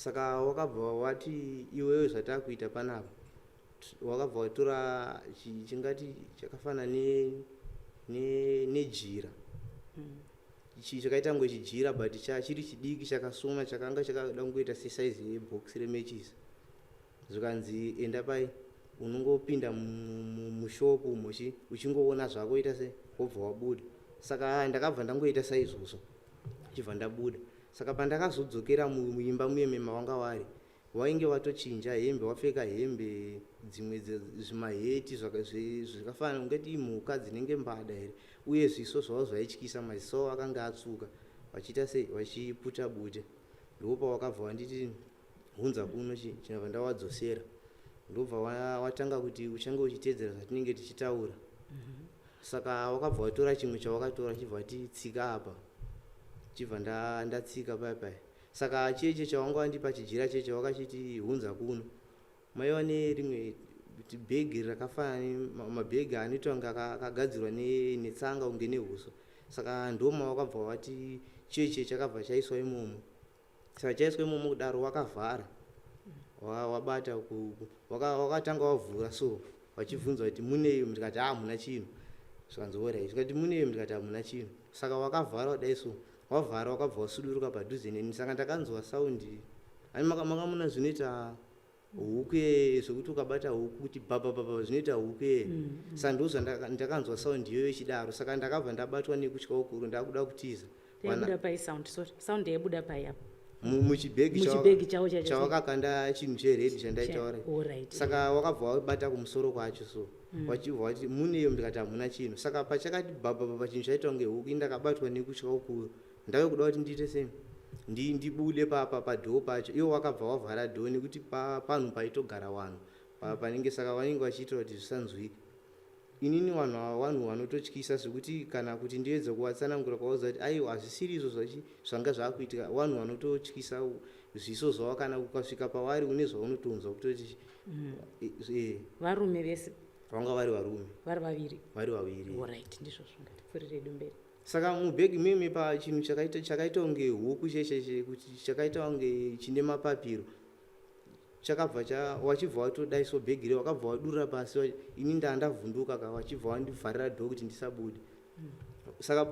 Saka wakabva wati iwewe zvatakuita panapa, wakabva watora chingati chakafanana nejira Chi chakaita kunge chijira but chiri chidiki chakasoma, chakanga chakada kungoita sesaizi yebhokisi remechisi. Zvikanzi enda pai unongopinda mushopu umo uchingoona zvako ita se wobva wabuda. Saka ndakabva ndangoita saizvozvo, chibva ndabuda. Saka pandakazodzokera muimba muye mavanga vari, wainge watochinja hembe, wapfeka hembe dzimwe zvimaheti zvakafanana ungati imhuka dzinenge mbada here, uye zviso zvavo zvaityisa, maziso avo akanga atsvuka, vachiita sei, vachiputa bute. Ndopa wakabva wanditi hunza kuno, chinabva ndawadzosera. Ndobva watanga kuti uchange uchiteedzera zvatinenge tichitaura. Saka wakabva watora chimwe chawakatora, chibva wati tsika apa, chibva ndatsika paya paya. Saka cheche chawanga wandipa, chijira cheche, wakachiti hunza kuno, maiva nerimwe bhegi rakafanana mabhegi anoitwa kunge akagadzirwa netsanga kunge nehuswa. Saka ndoma wakabva wati cheche chakabva chaiswa imomo. Saka chaiswa imomo kudaro, wakavhara, wabata, wakatanga wavhura so, vachibvunza kuti munei, ndikati hamuna chinhu. Zvikanzi alright. Zvikati munei, ndikati hamuna chinhu. Saka wakavhara kudai so, wavhara, wakabva wasuduruka padhuze neni. Saka ndakanzwa sound ani makamuna zvinoita huku zvekuti ukabata huku kuti bhabhabhabha zvinoita huku. Saka ndo zvandakanzwa sound iyoyo ichidaro. Saka ndakabva ndabatwa nekutya kukuru, ndakuda kutiza. Yabuda pai sound? Sorry, sound yabuda pai apa? Muchibhegi. Muchibhegi chavo chacho. Chawakakanda chinhu chered chandaitaura. Saka wakabva wabata kumusoro kwacho so, wachibva wati muneyo, ndikati hamuna chinhu. Saka pachakati bhabhabhabha chinhu chaita kunge huku, indakabatwa nekutya kukuru, ndave kuda kuti ndiite sei, ndibude padoor pacho. Iwo wakabva wavhara door nekuti panhu paitogara vanhu panenge, saka vanenge vachiitira kuti zvisanzwika. Inini vanhu ava vanhu vanototyisa zvekuti kana kuti ndiedza kuvatsanangura kwauza kuti aiwa, hazvisiri izvo zvanga zvaakuitika. Vanhu vanototyisa zviso zvavo, kana ukasvika pavari une zvaunotonzwa kutoti Varume vese? Vanga vari varume. Vari vaviri? Vari vaviri. Alright, ndizvozvo, ngatipfuurire mberi. Saka mubhegi mimi pachinhu chakaita kunge huku checheche, kuti chakaita kunge chine mapapiro, chakabva wachibva watodaiso bhegi re, wakabva wadurura pasi. Ini ndandavhunduka ka, wachibva wandivharira door kuti ndisabude. Saka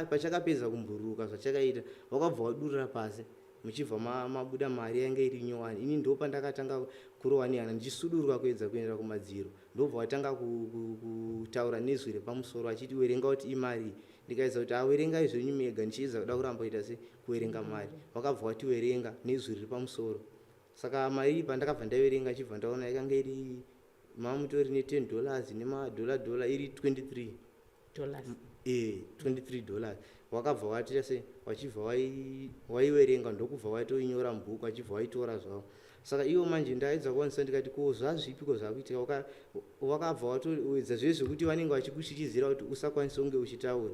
pachakapedza kumbururuka zvachakaita, wakabva wadurura pasi, muchibva mabuda mari yange iri nyowani. Ini ndo pandakatanga kurohwa nehana, ndichisuduruka kuedza kuendera kumadziro. Ndobva watanga kutaura nezwi repamusoro achiti werenga kuti imari. Ndikaedza kuti awerengai zvenyu mega, ndichiedza kuda kuramba kuita se kuverenga mari. Wakabva wati werenga nezwi riri pamusoro. Saka mari iyi pandakabva ndaverenga, chibva ndaona yakanga iri mamutori ne$10 nemadhola dhola, iri 23 dollars. $23. Wakabva watita sei, wachibva waiwerenga, ndokubva waitoinyora mubhuku, achibva waitora zvavo. Saka iwo manje ndaedza kuwanisa, ndikati ko zvazvipiko zvakuitika? Wakabva watoedza zve zvekuti vanenge vachikushichidzira kuti usakwanisa kunge uchitaura.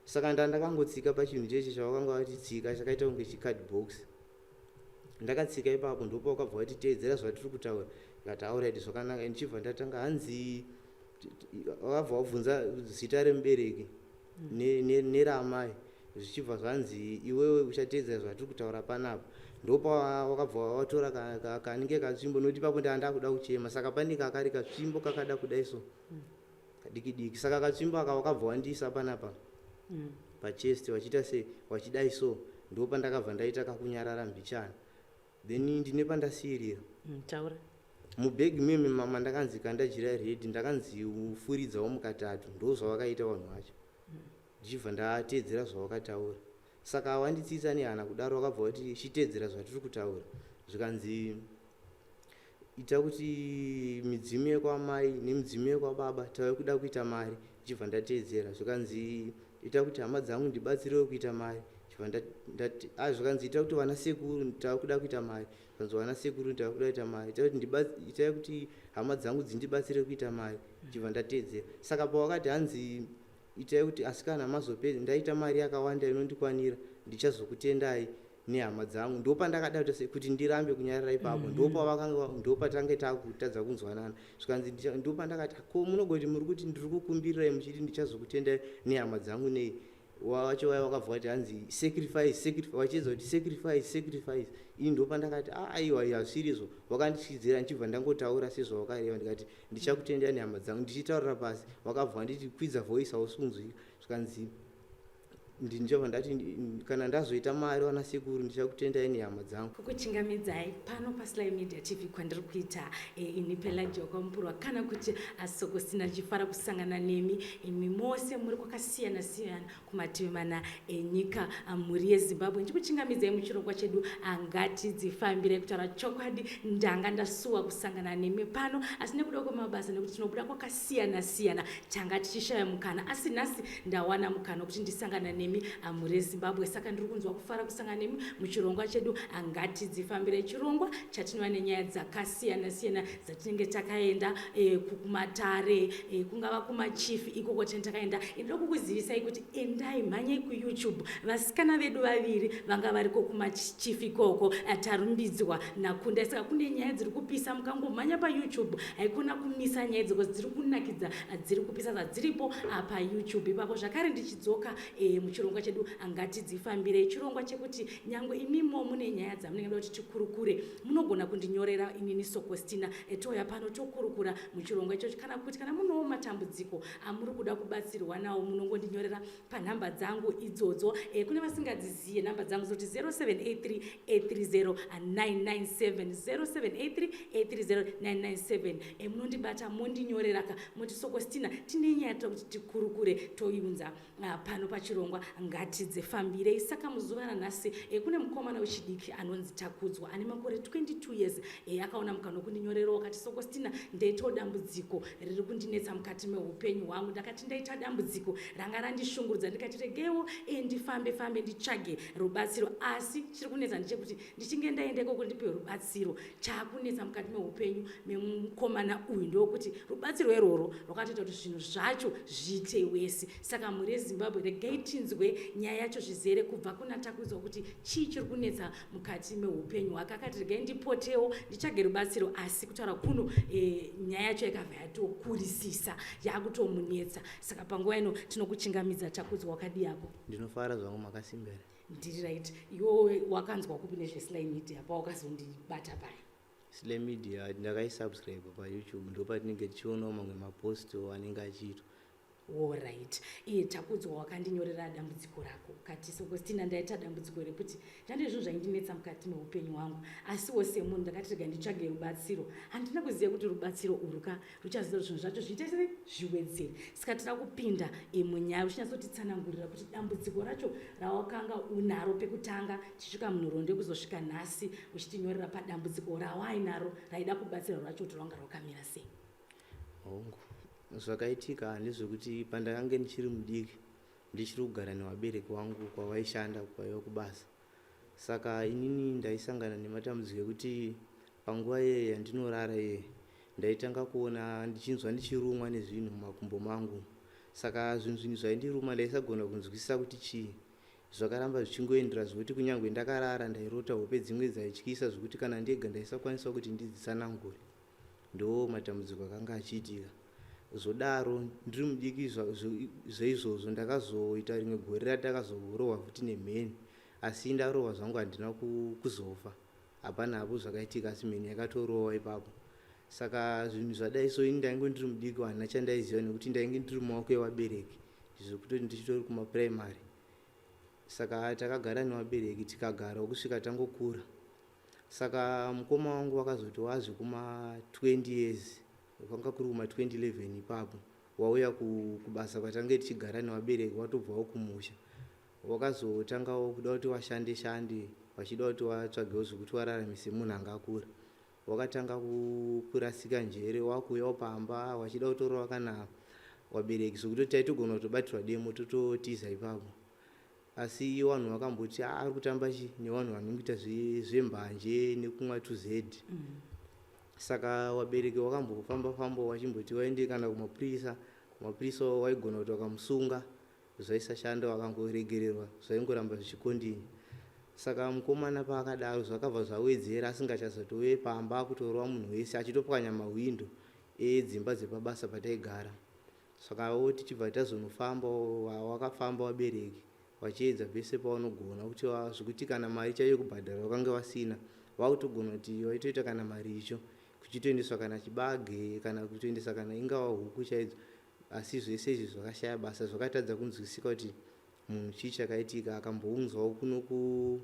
Saka ndandakangotsika pachinhu cheche chavakanga vati tsika, chakaita kunge chicardbox. Ndakatsika ipapo, ndopa wakabva watiteedzera zvatiri kutaura. Ndikati alright, zvakanaka. Ndichibva ndatanga hanzi wakabva wabvunza zita remubereki neraamai, zvichibva zvanzi iwewe uchateedzera zvatiri kutaura panapa. Ndopa wakabva watora kanenge katsvimbo, nokuti ipapo ndaa ndakuda kuchema. Saka pane kakari katsvimbo kakada kudai so, kadiki diki. Saka katsvimbo aka wakabva wandiisa panapa pachest, wachiita sei, wachidai so. Ndo pandakabva ndaita kakunyarara mbichana, then ndine pandasiyirira. Taura. Mubhegi mimi mama ndakanzi kanda jira red, ndakanzi ufuridzawo mukatatu. Ndo zvavakaita vanhu vacho, ndichibva ndateedzera zvavakataura. Saka wanditsitsa nehana kudaro, wakabva wati chiteedzera zvatiri kutaura. Zvikanzi ita kuti midzimu yekwamai nemidzimu yekwababa tave kuda kuita mari. Ndichibva ndateedzera. Zvikanzi ita kuti hama dzangu ndibatsirewo kuita mari. Chibva zvikanzi ita kuti vana sekuru tave kuda kuita mari. Zvikanzi vana sekuru tave kuda kuita mari, itai kuti hama dzangu dzindibatsire kuita mari. Chibva ndateedzera. Saka pawakati hanzi itai kuti asikana mazopedza ndaita mari yakawanda inondikwanira, ndichazokutendai nehama dzangu, ndopandakada kuita sei kuti ndirambe kunyarara ipapo. Ndopavakanga ndopatange takutadza kunzwanana. Zvikanzi ndopandakati ko munogoti muri kuti ndiri kukumbirirai muchiti ndichazokutendai nehama dzangu nei? Wacho vaya vakabva vati hanzi sacrifice, sacrifice, vachiedza kuti sacrifice, sacrifice. Ini ndopandakati aiwa, hazvisirizvo. Vakandityidzira, ndichibva ndangotaura sezvavakareva, ndikati ndichakutendai nehama dzangu, ndichitaurira pasi. Vakabva vanditi kwidza voice, hausi kunzwika. Zvikanzi ndichabva ndati kana ndazoita mari, vana sekuru, ndichakutendai nehama dzangu. Kukuchingamidzai pano paSly Media TV kwandiri kuita ini Pelagia Kwamupurwa kana kuti Asokosina, ndichifara kusangana nemi imi mose muri kwakasiyana siyana kumativi mana enyika, mhuri yeZimbabwe. Ndichikuchingamidzai muchirongwa chedu Ngatidzifambire. Kutaura chokwadi, ndanga ndasuwa kusangana nemi pano, asi nekuda kwemabasa, nekuti tinobuda kwakasiyana siyana, tanga tichishaya mukana, asi nhasi ndawana mukana wekuti ndisangana nemi, mhuri yeZimbabwe. Saka ndiri kunzwa kufara kusangana nemi muchirongwa chedu Ngatidzifambire, chirongwa chatinova nenyaya dzakasiyana siyana dzatinenge takaenda kumatare, kungava kumachief ikoko tinenge takaenda. Inoda kukuzivisai kuti endai, mhanyai kuYouTube. Vasikana vedu vaviri vanga variko kumachief ikoko, Tarumbidzwa naKunda. Saka kune nyaya dziri kupisa, mukangomhanya paYouTube haikona kumisa nyaya dzeko, dziri kunakidza, dziri kupisa, zvadziripo paYouTube ipapo. Zvakare ndichidzoka muchirongwa chedu Ngatidzifambire, chirongwa chekuti nyangwe imimo mune nyaya dzamunenge muda kuti tikurukure, munogona kundinyorera inini Sokostina, touya pano tokurukura muchirongwa ichocho, kana kuti kana munewo matambudziko amuri kuda kubatsirwa nawo, munongondinyorera panhamba dzangu idzodzo. Kune vasingadziziye nhamba dzangu zoti 0783 830 997, 0783 830 997. Munondibata, mondinyorera ka, moti Sokostina, tine nyaya toda kuti tikurukure, toiunza pano pachirongwa Ngatidzifambirei. Saka muzuva ranhasi kune mukomana wechidiki anonzi Takudzwa, ane makore 22 years. Akaona mukana wekundinyorerawo, akati Sokostina, ndaitawo dambudziko riri kundinetsa mukati meupenyu hwangu. Ndakati ndaita dambudziko ranga randishungurudza, ndikati regewo ndifambe fambe nditsvage rubatsiro, asi chiri kunetsa ndechekuti ndichinge ndaenda ikoko ndipiwe rubatsiro, chaakunetsa mukati meupenyu memukomana uyu ndokuti rubatsiro irworwo rwakatoita kuti zvinhu zvacho zviite worse. Saka mhuri yeZimbabwe, regai tinzwe nyaya yacho zvizere kubva kuna Takudzwa kuti chii chiri kunetsa mukati meupenyu hwake. Akati regai ndipotewo nditsvage rubatsiro, asi kutaura kuno nyaya yacho yakabva yatokurisisa, yakutomunetsa. Saka panguva ino tinokuchingamidza, Takudzwa. Wakadii yako? Ndinofara zvangu, makasimba here? Ndiri right. Iwe wakanzwa kupi nezveSly Media pawakazondibata paya? Sly Media ndakaisubscribe paYouTube, ndopatinenge tichionawo mamwe mapost anenge achiitwa. Alright. Iye Takudzwa, wakandinyorera dambudziko rako, ukati Sokostina, ndaita dambudziko rekuti ndande zvinhu zvaindinetsa mukati meupenyu hwangu, asiwo semunhu ndakati rega nditsvage rubatsiro. Handina kuziva kuti rubatsiro urwu ka ruchaziva kuti zvinhu zvacho zviite sei, zviwedzere. Saka tida kupinda munyaya uchinyatsotitsanangurira kuti dambudziko racho rawakanga unaro pekutanga, tichisvika munhoroondo yekuzosvika nhasi uchitinyorera padambudziko rawainaro raida kubatsira rwacho, kuti rwanga rwakamira sei. Hongu, zvakaitika ndezvekuti pandakange ndichiri mudiki, ndichiri kugara nevabereki vangu kwavaishanda, kwaiva kubasa. Saka inini ndaisangana nematambudziko ekuti panguva iyeye yandinorara iyeye, ndaitanga kuona ndichinzwa ndichirumwa nezvinhu mumakumbo mangu. Saka zvinhu zvaindiruma ndaisagona kunzwisisa kuti chii. Zvakaramba zvichingoendera zvekuti kunyange ndakarara ndairota hope dzimwe dzaityisa, zvekuti kana ndega ndaisakwanisa kuti ndidzitsanangure. Ndo matambudziko akanga achiitika. Zvodaro ndiri mudiki zveizvozvo, ndakazoita rimwe gore ratakazorohwa futi nemheni, asi ndarohwa zvangu handina kuzofa, hapana hapo zvakaitika, asi mheni yakatorohwa ipapo. Saka zvinhu zvadai so, ini ndainge ndiri mudiki, handina chandaiziva nekuti ndainge ndiri mumaoko evabereki, zvekutoti ndichitori kumapuraimary. Saka takagara nevabereki, tikagarawo kusvika tangokura. Saka mukoma wangu wakazoti wazve kuma 20 years, kwanga kuri kuma 2011 ipapo, wauya kubasa kwatange tichigara nevabereki, watobvawo kumusha, wakazotangawo kuda kuti washande shande, vachida kuti watsvagewo zvekuti wararamise munhu anga akura. Wakatanga kurasika njere, wakuuyawo pamba wachida kutorova kana vabereki, zvekutoti taitogona kutobatirwa demo tototiza ipapo. Asi vanhu vakamboti, "Ah, ari kutamba chi nevanhu vanongoita zvembanje nekumwa 2Z." Saka vabereki vakambofamba famba vachimboti vaende kana kumapurisa. Kumapurisa waigona kuti vakamusunga zvaisashanda, vakangoregererwa zvaingoramba zvichikontinue. Saka mukomana paakadaro zvakabva zvawedzera, asingachazotove pamba, akutorova munhu wese, achitopwanya mahwindo edzimba dzepabasa pataigara. Sakawo tichibva tazonofamba, wakafamba vabereki. Vachiedza pese pavanogona kuti zvekuti kana mari chaiyo yekubhadhara vakange vasina, vakutogona kuti vaitoita kana maricho, kuchitoendeswa kana chibage kana kutoendesa kana ingava huku chaidzo. Asi zvese izvi zvakashaya basa, zvakatadza kunzwisika kuti munhu chii chakaitika. Akambounzwawo kuno ku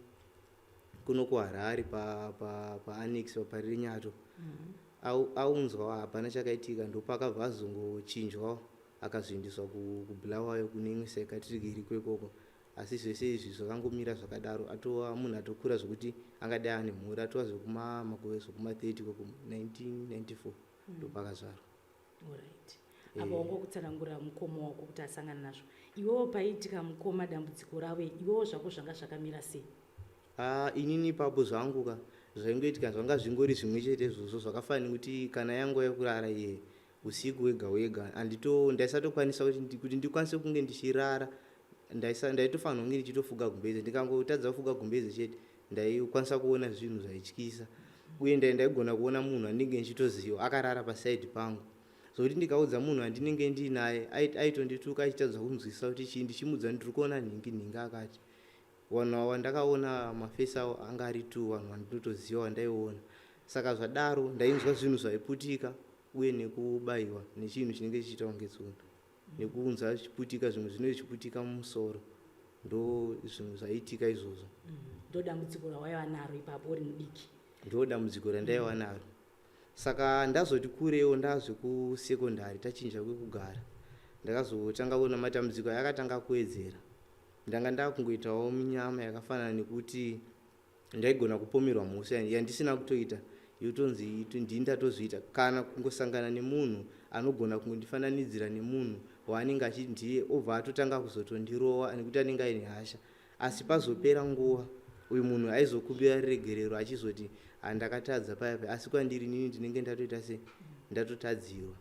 kuno kuHarare paannex pa, pa paParirenyatwa. Aunzwawo, hapana chakaitika. Ndopakabva azongochinjwawo, akazoendeswa kuBulawayo kune imwe psychiatric iriko ikoko. Asi zvese izvi zvakangomira zvakadaro. Atova munhu atokura zvekuti angadai ane mhuri, atova zvekumamakore zvekuma30 ikoko, 1994 ndopakazvarwa. Alright, apa wanga kutsanangura mukoma wako kuti asangana nazvo. Iwewo paiitika mukoma dambudziko ravo, iwewo zvako zvanga zvakamira sei? Ah, inini ipapo zvangu ka, zvaingoitika zvanga zvingori zvimwe chete izvozvo. Zvakafanira nekuti kana yanguva yekurara iye usiku wega wega handito, ndaisatokwanisa kuti ndikwanise kunge ndichirara, ndaitofanira kunge ndichitofuga gumbeze. Ndikangotadza kufuga gumbeze chete, ndaikwanisa kuona zvinhu zvaityisa, uye ndaigona kuona munhu andinge ndichitoziva akarara pasaidi pangu, zvokuti ndikaudza munhu andinenge ndiinaye aitondituka achitadza kunzwisisa kuti chii. Ndichimudza, ndiri kuona nhingi nhingi, akati vanhu ava ndakaona mafesi avo anga ari tu vanhu vandinotoziva vandaiona. Saka zvadaro ndainzwa zvinhu zvaiputika uye nekubayiwa nechinhu chinenge chichiita kunge tsono, nekuunza zvichiputika, zvimwe zvinenge zvichiputika mumusoro. Ndo zvinhu zvaiitika izvozvo. Ndo dambudziko rawaiva naro ipapo uri mudiki? Ndo dambudziko randaiva naro. Saka ndazoti kurewo, ndazvekusekondari, tachinja kwekugara, ndakazotanga kuona matambudziko ayakatanga kuwedzera. Ndanga ndakungoitawo minyama yakafanana nekuti ndaigona kupomerwa mhosva yandisina kutoita, yotonzi ndini ndatozviita, kana kungosangana nemunhu anogona kungondifananidzira nemunhu waanenge achiti ndiye, obva atotanga kuzotondirova nekuti anenge aine hasha. Asi pazopera nguva uyu munhu aizokumbira ruregerero achizoti, "Handakatadza paya paya," asi kwandiri inini ndinenge ndatoita se ndatotadzirwa.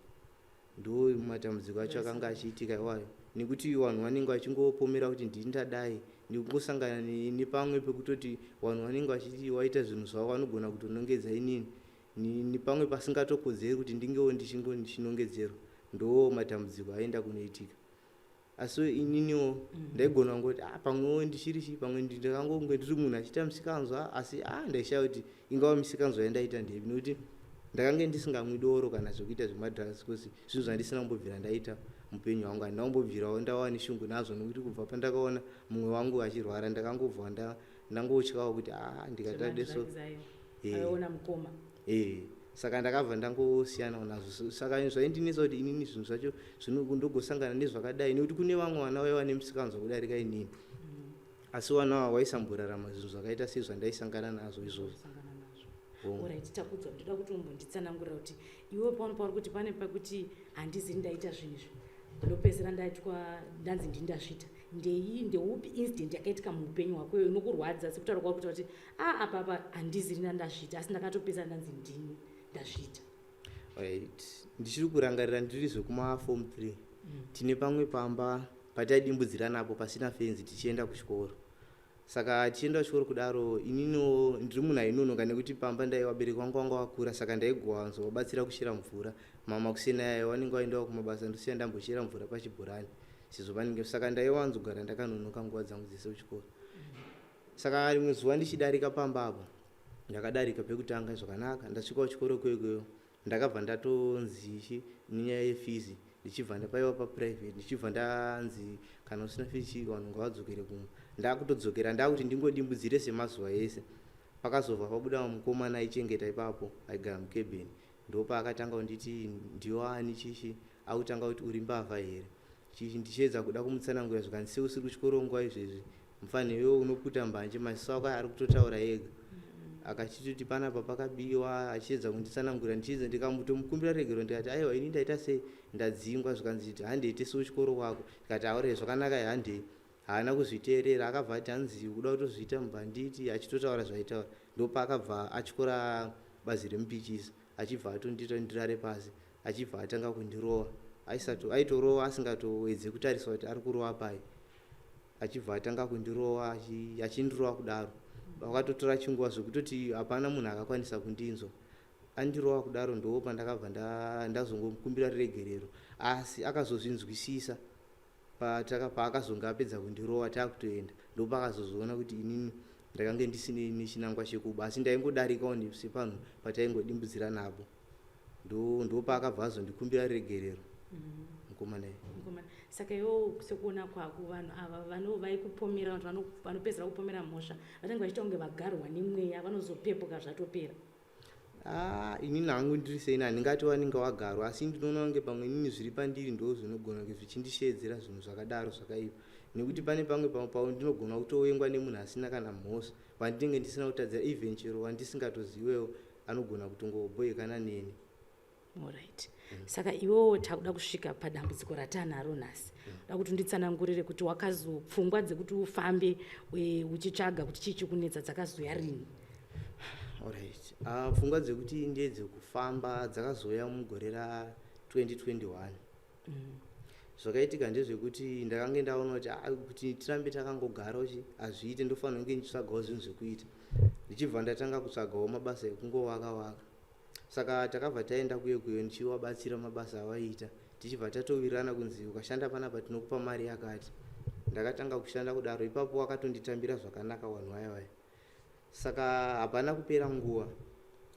Ndo matambudziko acho akanga achiitika iwayo, nekuti vanhu vanenge vachingopomera kuti ndini ndadai, nekungosangana nepamwe pekutoti vanhu vanenge vachiti waita zvinhu zvavo, vanogona kutonongedza inini nepamwe pasingatokodzeri kuti ndingewo ndichinongedzerwa. Ndo matambudziko aenda kunoitika. Asi ininiwo ndaigona kungoti, ah, pamwewo ndichiri chii, pamwe ndakangonge ndiri munhu achiita misikanzwa. Asi a ah, ndaishaya kuti ingava misikanzwa yandaita ndepi, nekuti ndakange ndisingamwi doro kana zvekuita zvemadrugs, because zvinhu zvandisina kumbobvira ndaita mupenyu hwangu. Handina kumbobvirawo ndava neshungu nazvo, nekuti kubva pandakaona mumwe wangu achirwara, ndakangobva ndangotyawo kuti a ah, ndikatade so. Aiona mukoma? E, saka ndakabva ndangosiyanawo nazvo. Saka zvaindinetsa kuti inini zvinhu zvacho ndogosangana nezvakadai, nekuti kune vamwe vana vaiva nemusikanzwa kudarika inini, asi vana ava vaisamborarama zvinhu zvakaita sezvandaisangana nazvo izvozvo. Kusangana nazvo. Alright, Takudzwa, ndoda kuti umbonditsanangurira kuti iwe pano pauri kuti pane pekuti handizi ndaita zvinhu izvi, ndopedzisira ndaitwa ndanzi ndini ndazviita, ndeupi incident yakaitika muupenyu hwako iyo inokurwadza sekutaura kwako kuti a apa apa handiziri ndazviita, asi ndakatopedzisira ndanzi ndini ndazviita? Right, ndichiri kurangarira ndiri zvekumaform 3, tine pamwe pamba pataidimbudzira napo pasina fenzi tichienda kuchikoro. Saka tichienda kuchikoro kudaro, ininiwo ndiri munhu ainonoka nekuti pamba ndai vabereki vangu vanga vakura, saka ndaigowanzovabatsira kuchera mvura. Mama kuseni ayo vanenge vaendawo kumabasa, ndosiya ndambochera mvura pachibhorani sezvo vanenge. Saka ndaiwanzogara ndakanonoka nguva dzangu dzese kuchikoro. Saka rimwe zuva ndichidarika pamba apo, ndakadarika pekutanga zvakanaka. Ndasvika kuchikoro kwekweyo, ndakabva ndatonzi chi nenyaya yefizi, ndichibva ndapaiwa paprivate, ndichibva ndanzi kana usina fizi vanhu ngavadzokere kumba. Ndakutodzokera, ndakuti ndingodimbudzire semazuva ese. Pakazobva pabuda mukomana aichengeta ipapo, aigara mukebheni. Ndopaakatanga kunditi, "Ndiwani chichi?" Akutanga kuti, "Uri mbavha here?" Chichi. Ndichiedza kuda kumutsanangura, zvikanzi, "Seusiri kuchikoro nguva izvezvi, mufanira unoputa mbanje, maziso ako ari kutotaura ega." Akachitoti panapa pakabiwa, achiedza kunditsanangura. Ndichiedza, ndikamutomukumbira regero, ndikati, "Aiwa, ini ndaita sei, ndadzingwa." Zvikanzi, "Handei tese kuchikoro kwako." Ndikati, "Aure, zvakanaka, handei." Haana kuzviteerera, akabva ati, "Hanzi kuda kutozviita mubhanditi," achitotaura zvaitaura. Ndopaakabva atyora bazi remupichisi, achibva atondiita ndirare pasi, achibva atanga kundirova. Aitorova asingatoedze kutarisa kuti ari kurova pai, achibva atanga kundirova, achindirova kudaro. Vakatotora chinguva zvekutoti hapana munhu akakwanisa kundinzwa. Andirova kudaro, ndo pandakabva ndazongomukumbira ruregerero, asi akazozvinzwisisa. Paakazonge apedza kundirova taakutoenda, ndopakazozoona kuti inini ndakange ndisine nechinangwa chekuba, asi ndaingodarikawo sepanhu pataingodimbudzira napo. Ndopaakabva azondikumbira regerero mukomana iye. Mukomana, saka iwo sekuona kwako, vanhu ava vaikupomera, vanhu vanopedzera kupomera mhosva vanenge vachiita kunge vagarwa nemweya, vanozopepuka zvatopera? Ah, inini hangu ndiri seini, handingati vanenge vagarwa, asi ndinoona kunge pamwe inini zviri pandiri ndo zvinogona kunge zvichindishedzera zvinhu zvakadaro zvakaipa, nekuti pane pamwe pamwe pavo ndinogona kutovengwa nemunhu asina kana mhosva, wandinenge ndisina kutadzira, even chero wandisingatozivewo anogona kutongobhoekana neni. Alright, saka iwewo takuda kusvika padambudziko ratanaro nhasi. Da kuti unditsanangurire kuti wakazo pfungwa dzekuti ufambe uchitsvaga kuti chii chikunetsa dzakazoya rini? Alright, pfungwa dzekuti ndedzekufamba dzakazoya mugore ra2021. Zvakaitika ndezvekuti ndakange ndaona kuti kuti tirambe takangogara uchi hazviite, ndofanira kunge ndichitsvagawo zvinhu zvekuita. Ndichibva ndatanga kutsvagawo mabasa ekungovaka waka. Saka takabva taenda kuye kuyo ndichivabatsira mabasa avaiita, tichibva tatowirirana kunzi ukashanda panapa tinokupa mari yakati. Ndakatanga kushanda kudaro ipapo, wakatonditambira zvakanaka vanhu vaya vaya. Saka hapana kupera nguva,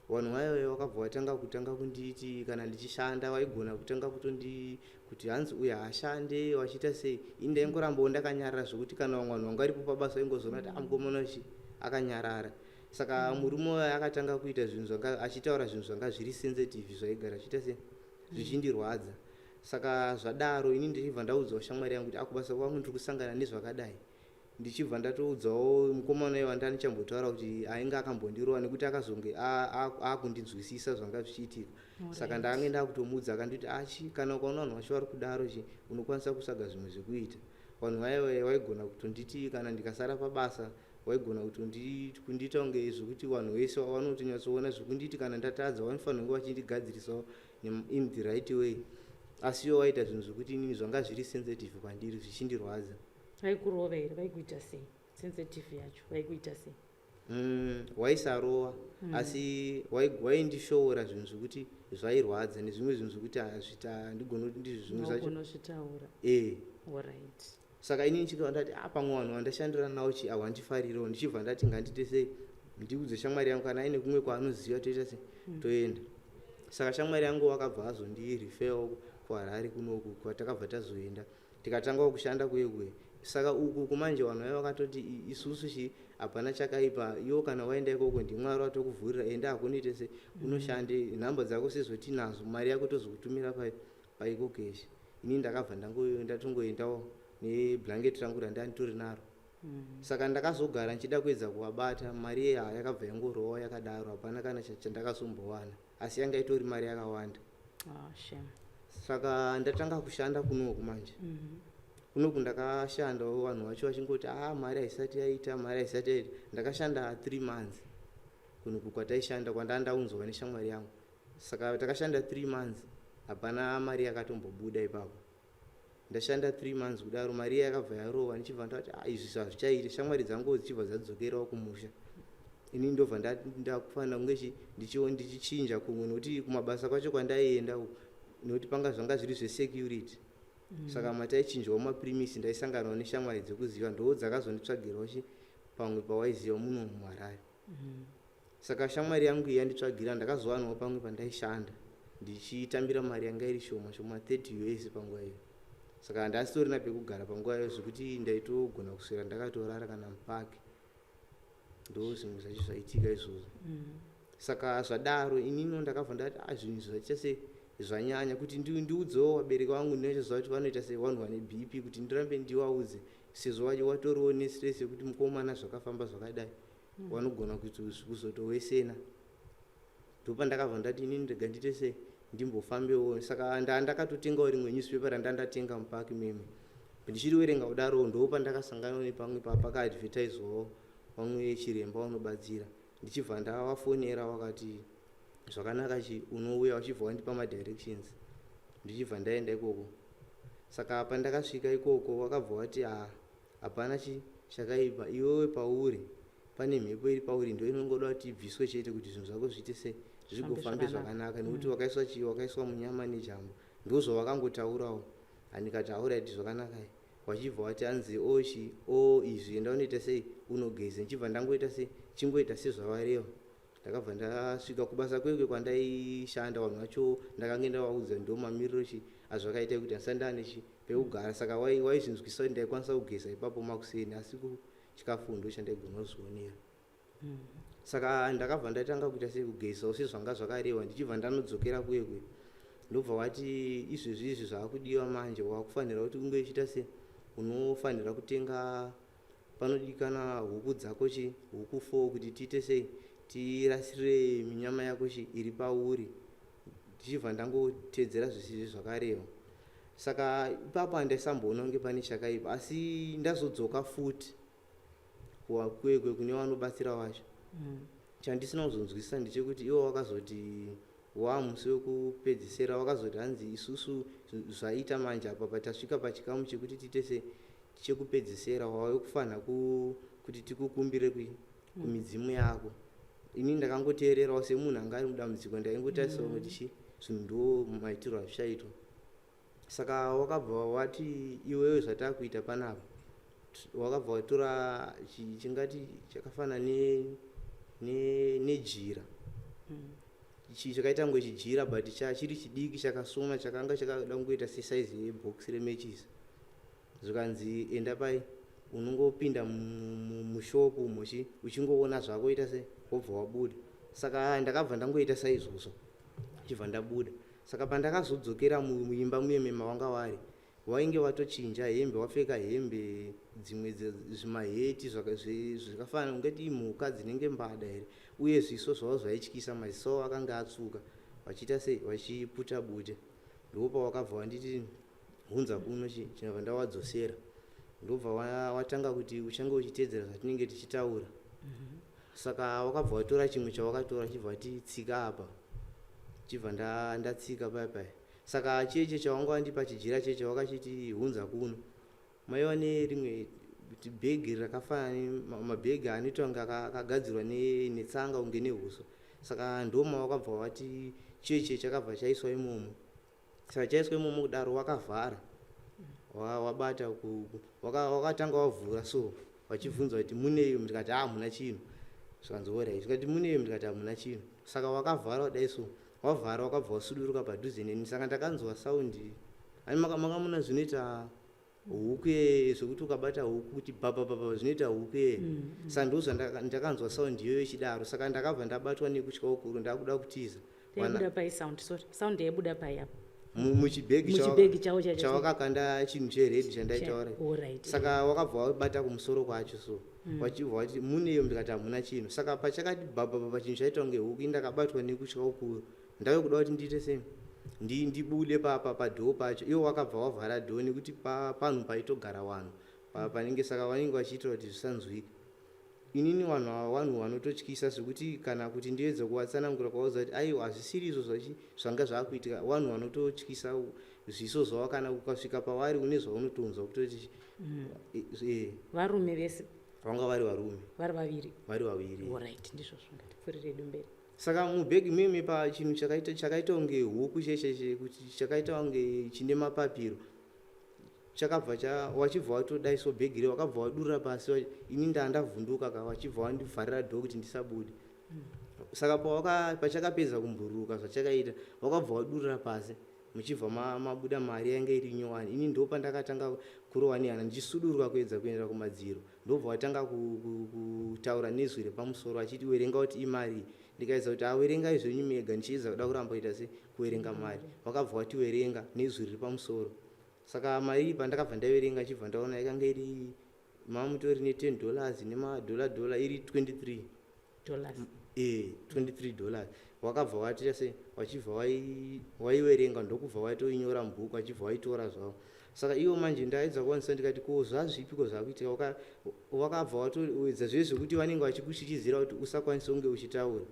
vanhu vaya vaya vakabva vatanga kutanga kunditi kana ndichishanda vaigona kutanga kutondi kuti hanzi uyu haashande, vachiita sei. Ini ndaingorambawo ndakanyarara, zvokuti kana vamwe vanhu vanga varipo pabasa vaingozoona kuti amukomana uchi akanyarara. Saka murume uyo akatanga kuita zvinhu zvanga achitaura, zvinhu zvanga zviri sensitive, zvaigara zvichiita sei, zvichindirwadza. Saka zvadaro, ini ndichibva ndaudzawo shamwari yangu kuti akubasa kwangu ndiri kusangana nezvakadai. Ndichibva ndatoudzawo mukomana uyo wandandichambotaura kuti ainge akambondirova, nekuti akazonge akundinzwisisa zvanga zvichiitika. Saka ndakange ndakutomuudza, akanditi achi kana ukaona vanhu vacho vari kudaro chi unokwanisa kutsvaga zvimwe zvekuita. Vanhu vaya vaigona kutonditi kana ndikasara pabasa, waigona kundiita kunge zvekuti vanhu vese vanotonyatsoona, zvekunditi kana ndatadza vanofanira kunge vachindigadzirisawo in the right way. Asi iwo waita zvinhu zvekuti inini zvanga zviri sensitive kwandiri, zvichindirwadza. Vaikurova here? Vaikuita sei? Sensitive yacho vaikuita sei? Waisarova, asi waindishoora zvinhu zvekuti zvairwadza, nezvimwe zvinhu zvekuti handigoni kuti ndizvo zvimwe zvacho. Unozvitaura? E. Alright. Saka inini chikabva ndati a pamwe vanhu vandashandira navo chi havandifarirawo. Ndichibva ndati ngandite sei, ndiudze shamwari yangu kana aine kumwe kwaanoziva, toita sei, toenda. Saka shamwari yangu wakabva azondiriferawo kuHarare kunoku, kwatakabva tazoenda, tikatangawo kushanda kuye kuye. Saka uku kumanje vanhu vaiva vakatoti isusu chi hapana chakaipa, iwo kana waenda ikoko ndimwari watokuvhurira, enda hakunoite se unoshande, nhamba dzako sezvo tinazo, mari yako tozokutumira paiko cash. Ini ndakabva ndatongoendawo neblanketi rangu randanditori naro. Saka ndakazogara ndichida kuedza kuvabata, mari iya yakabva yangorowa yakadaro, hapana kana chandakazombowana, asi yanga itori mari yakawanda. Oh, shame. Saka ndatanga kushanda kunoku manje. Kunoku ndakashandawo, vanhu vacho vachingoti a mari haisati yaita, mari haisati yaita. Ndakashanda 3 months kunoku kwataishanda, kwandandaunzwa neshamwari yangu. Saka takashanda 3 months, hapana mari yakatombobuda ipapo. Ndashanda 3 months kudaro, mari iya yakabva yarova. Ndichibva ndati "Ah, izvi hazvichaiti." Shamwari dzangu dzichibva dzadzokerawo kumusha, ini ndobva ndakufanira kunge ndichichinja kumwe, nokuti kumabasa kwacho kwandaienda uku, nokuti panga zvanga zviri zvesecurity. Saka mataichinjawo mapremise, ndaisanganawo neshamwari dzekuziva, ndo dzakazonditsvagirawo chi pamwe pawaiziva muno muHarare. Saka shamwari yangu iyi yanditsvagira, ndakazowanawo pamwe pandaishanda ndichitambira mari yanga iri shoma shoma, 30 US panguva iyo. Saka handasitorina pekugara panguva iyo, zvekuti ndaitogona kuswera ndakatorara kana mupaki. Ndo zvimwe zvacho zvaitika izvozvo. Saka zvadaro, inino ndakabva ndati a zvinhu zvaita sei, zvanyanya, kuti ndiudzewo vabereki vangu. Ndinochiziva kuti vanoita sei, vanhu vane BP, kuti ndirambe ndivaudze sezvo watoriwo nestress yekuti mukomana zvakafamba zvakadai, vanogona kuzotowesena. Ndopandakabva ndati inini rega ndiite sei, ndimbofambewo. Saka ndakatotengawo rimwe newspaper randandatenga mupaki meme, ndichiriwerenga kudaro, ndo pandakasangana nepamwe pakaadvertiswawo vamwe chiremba vanobatsira. Ndichibva ndavafonera, vakati zvakanaka, chi unouya, uchibva wandipa madirections, ndichibva ndaenda ikoko. Saka pandakasvika ikoko, vakabva vati ha hapana chi chakaipa, iwewe pauri pane mhepo iri pauri, ndo inongoda kuti ibviswe chete kuti zvinhu zvako zviite sei, zvigofambe zvakanaka, nekuti wakaiswa chi, wakaiswa munyama nejambo. Ndozvavakangotaurawo, handikati alright, zvakanaka. Wachibva wati hanzi ochi o izvi enda unoita sei unogeze. Ndichibva ndangoita sei chingoita sezvavareva. Ndakabva ndasvika kubasa kwekwe kwandaishanda, vanhu vacho ndakange ndavaudza ndo mamiriro chi azvakaita kuti handisati ndaane chi pekugara. Saka waizvinzwisisa kuti ndaikwanisa kugeza ipapo makuseni, asi chikafu ndo chandaigona kuzvionera. Saka ndakabva ndatanga kuita sei kugezawo sezvanga zvakarehwa, ndichibva ndanodzokera kuye kuye. Ndobva wati izvezvi izvi zvaakudiwa manje, wakufanira kuti unge uchiita sei, unofanira kutenga panodikana huku dzako chi huku 4 kuti tiite sei tirasire minyama yako chi iri pauri. Ndichibva ndangotedzera zvese zvakarehwa. Saka ipapo handaisamboona kunge pane chakaipa, asi ndazodzoka futi kukwekwe kune vanobatsira vacho. Chandisina kuzonzwisisa ndechekuti ivo vakazoti wamusi wekupedzisira vakazoti hanzi isusu zvaita manje apa patasvika pachikamu chekuti tiite se chekupedzisira, wave kufanira kuti tikukumbire kumidzimu yako. Ini ndakangoteererawo semunhu anga ari mudambudziko, ndaingotarisawo kuti chi zvinhu ndo maitiro azvichaitwa. Saka wakabva wati iwewe zvatakuita panapa, wakabva watora chingati chakafanana nejira chakaita kunge chijira but chiri chidiki chakasoma chakanga chakada kungoita sesaizi yebhokisi remechisi. Zvikanzi enda pai unongopinda mushopu umo uchingoona zvako ita sei wobva wabuda. Saka ndakabva ndangoita saizvozvo chibva ndabuda. Saka pandakazodzokera muimba muye mavanga vari, wainge watochinja hembe, wapfeka hembe dzimwe zvimaheti zvakafanana ungati imhuka dzinenge mbada here, uye zviso zvavo zvaityisa, maziso avo akanga atsvuka, vachiita sei vachiputa bute. Ndopa wakabva wanditi hunza kuno chinobva ndawadzosera. Ndobva watanga kuti uchange uchiteedzera zvatinenge tichitaura. Saka wakabva watora chimwe chawakatora chibva wati tsika apa, chibva ndatsika paya paya. Saka cheche chawanga wandipa chijira cheche wakachiti hunza kuno, maiva nerimwe bhegi rakafanana mabhegi anoitwa kunge akagadzirwa netsanga kunge nehuswa. Saka ndoma wakabva wati cheche chakabva chaiswa imomo. Saka chaiswa imomo kudaro wakavhara wabata wakatanga wavhura so vachibvunza kuti munei, ndikati hamuna chinhu. Zvikanzi alright, zvikati munei, ndikati hamuna chinhu. Saka wakavhara kudai so wavhara wakabva wasuduruka padhuze neni. Saka ndakanzwa saundi ani makamuna zvinoita huku zvekuti ukabata huku kuti bhabhabhabha zvinoita huku. Saka ndozvandakanzwa saundi iyoyo ichidaro. Saka ndakabva ndabatwa nekutya kukuru, ndakuda kutiza. Yaibuda pai sound? Sorry, sound yaibuda pai apa? Muchibhegi. Muchibhegi chavo chacho. Chawakakanda chinhu chered chandaitaura. Saka wakabva wabata kumusoro kwacho so wachibva wati muneyo, ndikati hamuna chinhu. Saka pachakati bhabhabhabha chinhu chaita kunge huku, indakabatwa nekutya kukuru, ndave kuda kuti ndiite sei ndibude padhoo pacho. Iwo wakabva wavhara dhoo nekuti panhu paitogara vanhu panenge, saka vanenge vachiitira kuti zvisanzwika. Inini vanhu ava vanhu vanototyisa zvekuti kana kuti ndiedze kuvatsanangura kuvaudza kuti aiwa hazvisiri izvo zvanga zvaakuitika. Vanhu vanototyisa zviso zvavo, kana ukasvika pavari une zvaunotonzwa kutoti Varume vese? Vanga vari varume. Vari vaviri? Vari vaviri. Alright, ndizvozvo, ngatipfuurire mberi. Saka mubhegi meme pachinhu chakaita kunge huku checheche kuti chakaita kunge chine mapapiro chakabva wachibva watodaiso bhegi re wakabva wadurura pasi. Ini ndandavhunduka ka, wachibva wandivharira dhoo kuti ndisabude. Saka pachakapedza kumbururuka zvachakaita wakabva wadurura pasi, muchibva mabuda mari yange iri nyowani. Ini ndo pandakatanga kurova nehana, ndichisuduruka kuedza kuenda kumadziro. Ndobva watanga kutaura nezwi repamusoro achiti werenga kuti imari. Ndikaedza kuti awerengai zvenyu mega, ndichiedza kuda kuramba kuita se kuverenga mari. Wakabva wati werenga nezwi riri pamusoro. Saka mari iyi pandakabva ndaiverenga, chibva ndaona yakanga iri mamutori ne10 dollars nemadhola dhola, iri 23 dollars. 23 dollars. Wakabva watita sei wachibva waiverenga, ndokubva watoinyora mubhuku, achibva waitora zvavo. Saka iwo manje ndaedza kuwanisa, ndikati ko zvazvipiko zvakuitika? Wakabva watoedza zve zvekuti vanenge vachikuchichidzira kuti usakwanisa kunge uchitaura.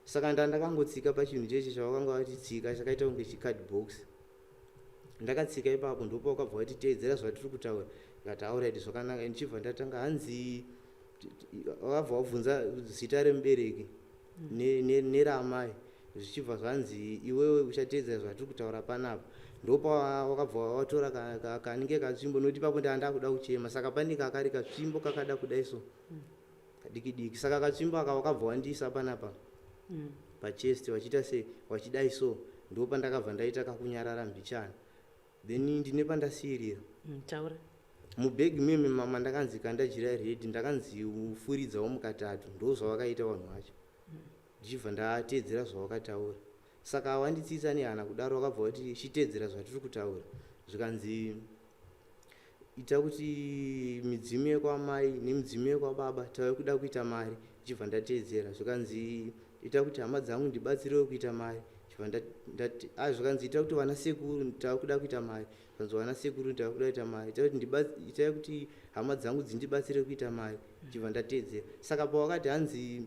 Saka ndandakangotsika pachinhu cheche chavakanga vachitsika chakaita kunge chicard box. Ndakatsika ipapo, ndopa wakabva watiteedzera zvatiri kutaura. Ndikati alright, zvakanaka. Ndichibva ndatanga hanzi wakabva wabvunza zita remubereki neramai, zvichibva zvanzi iwewe uchateedzera zvatiri kutaura panapa. Ndopa wakabva watora kanenge katsvimbo, nokuti ipapo ndaa ndakuda kuchema. Saka pane kakari katsvimbo kakada kudai so, kadiki diki. Saka katsvimbo aka wakabva wandiisa panapa pachest, wachiita sei, wachidai so. Ndopandakabva ndaita kakunyarara mbichana, then ndine pandasiyirira. Taura. Mubhegi meme mama ndakanzi kanda jira red, ndakanzi ufuridzawo mukatatu. Ndo zvavakaita vanhu vacho, ndichibva ndateedzera zvavakataura. Saka wanditsitsa nehana kudaro, wakabva wati chiteedzera zvatiri kutaura. Zvikanzi ita kuti midzimu yekwamai nemidzimu yekwababa tave kuda kuita mari. Ndichibva ndateedzera. Zvikanzi ita kuti hama dzangu ndibatsirewo kuita mari. Chibva zvikanzi ita kuti vana sekuru tave kuda kuita mari. Zvikanzi vana sekuru tave kuda kuita mari, ita kuti itai kuti hama dzangu dzindibatsire kuita mari. Chibva ndateedzera. Saka pawakati hanzi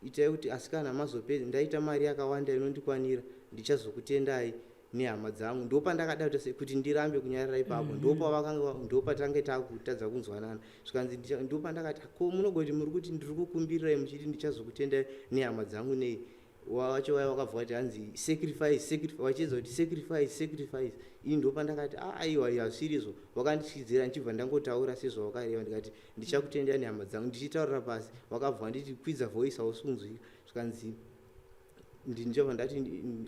itai kuti asikana mazopedza ndaita mari yakawanda inondikwanira, ndichazokutendai nehama dzangu, ndopandakada kuita sei kuti ndirambe kunyarara ipapo. Ndopavakanga, ndopatange takutadza kunzwanana. Zvikanzi ndopandakati, ko munogoti muri kuti ndiri kukumbirirai muchiti ndichazokutendai nehama dzangu nei? Wacho waya wakabva wati hanzi sacrifice, sacrifice, wachiedza kuti sacrifice, sacrifice. Ini ndopandakati, aiwa, hazvirizvo. Wakandityidzira, ndichibva ndangotaura sezvawakareva. Ndikati ndichakutendai nehama dzangu, ndichitaurira pasi. Wakabva wanditi kwidza voice, hausi kunzwika. Zvikanzi ndichabva ndati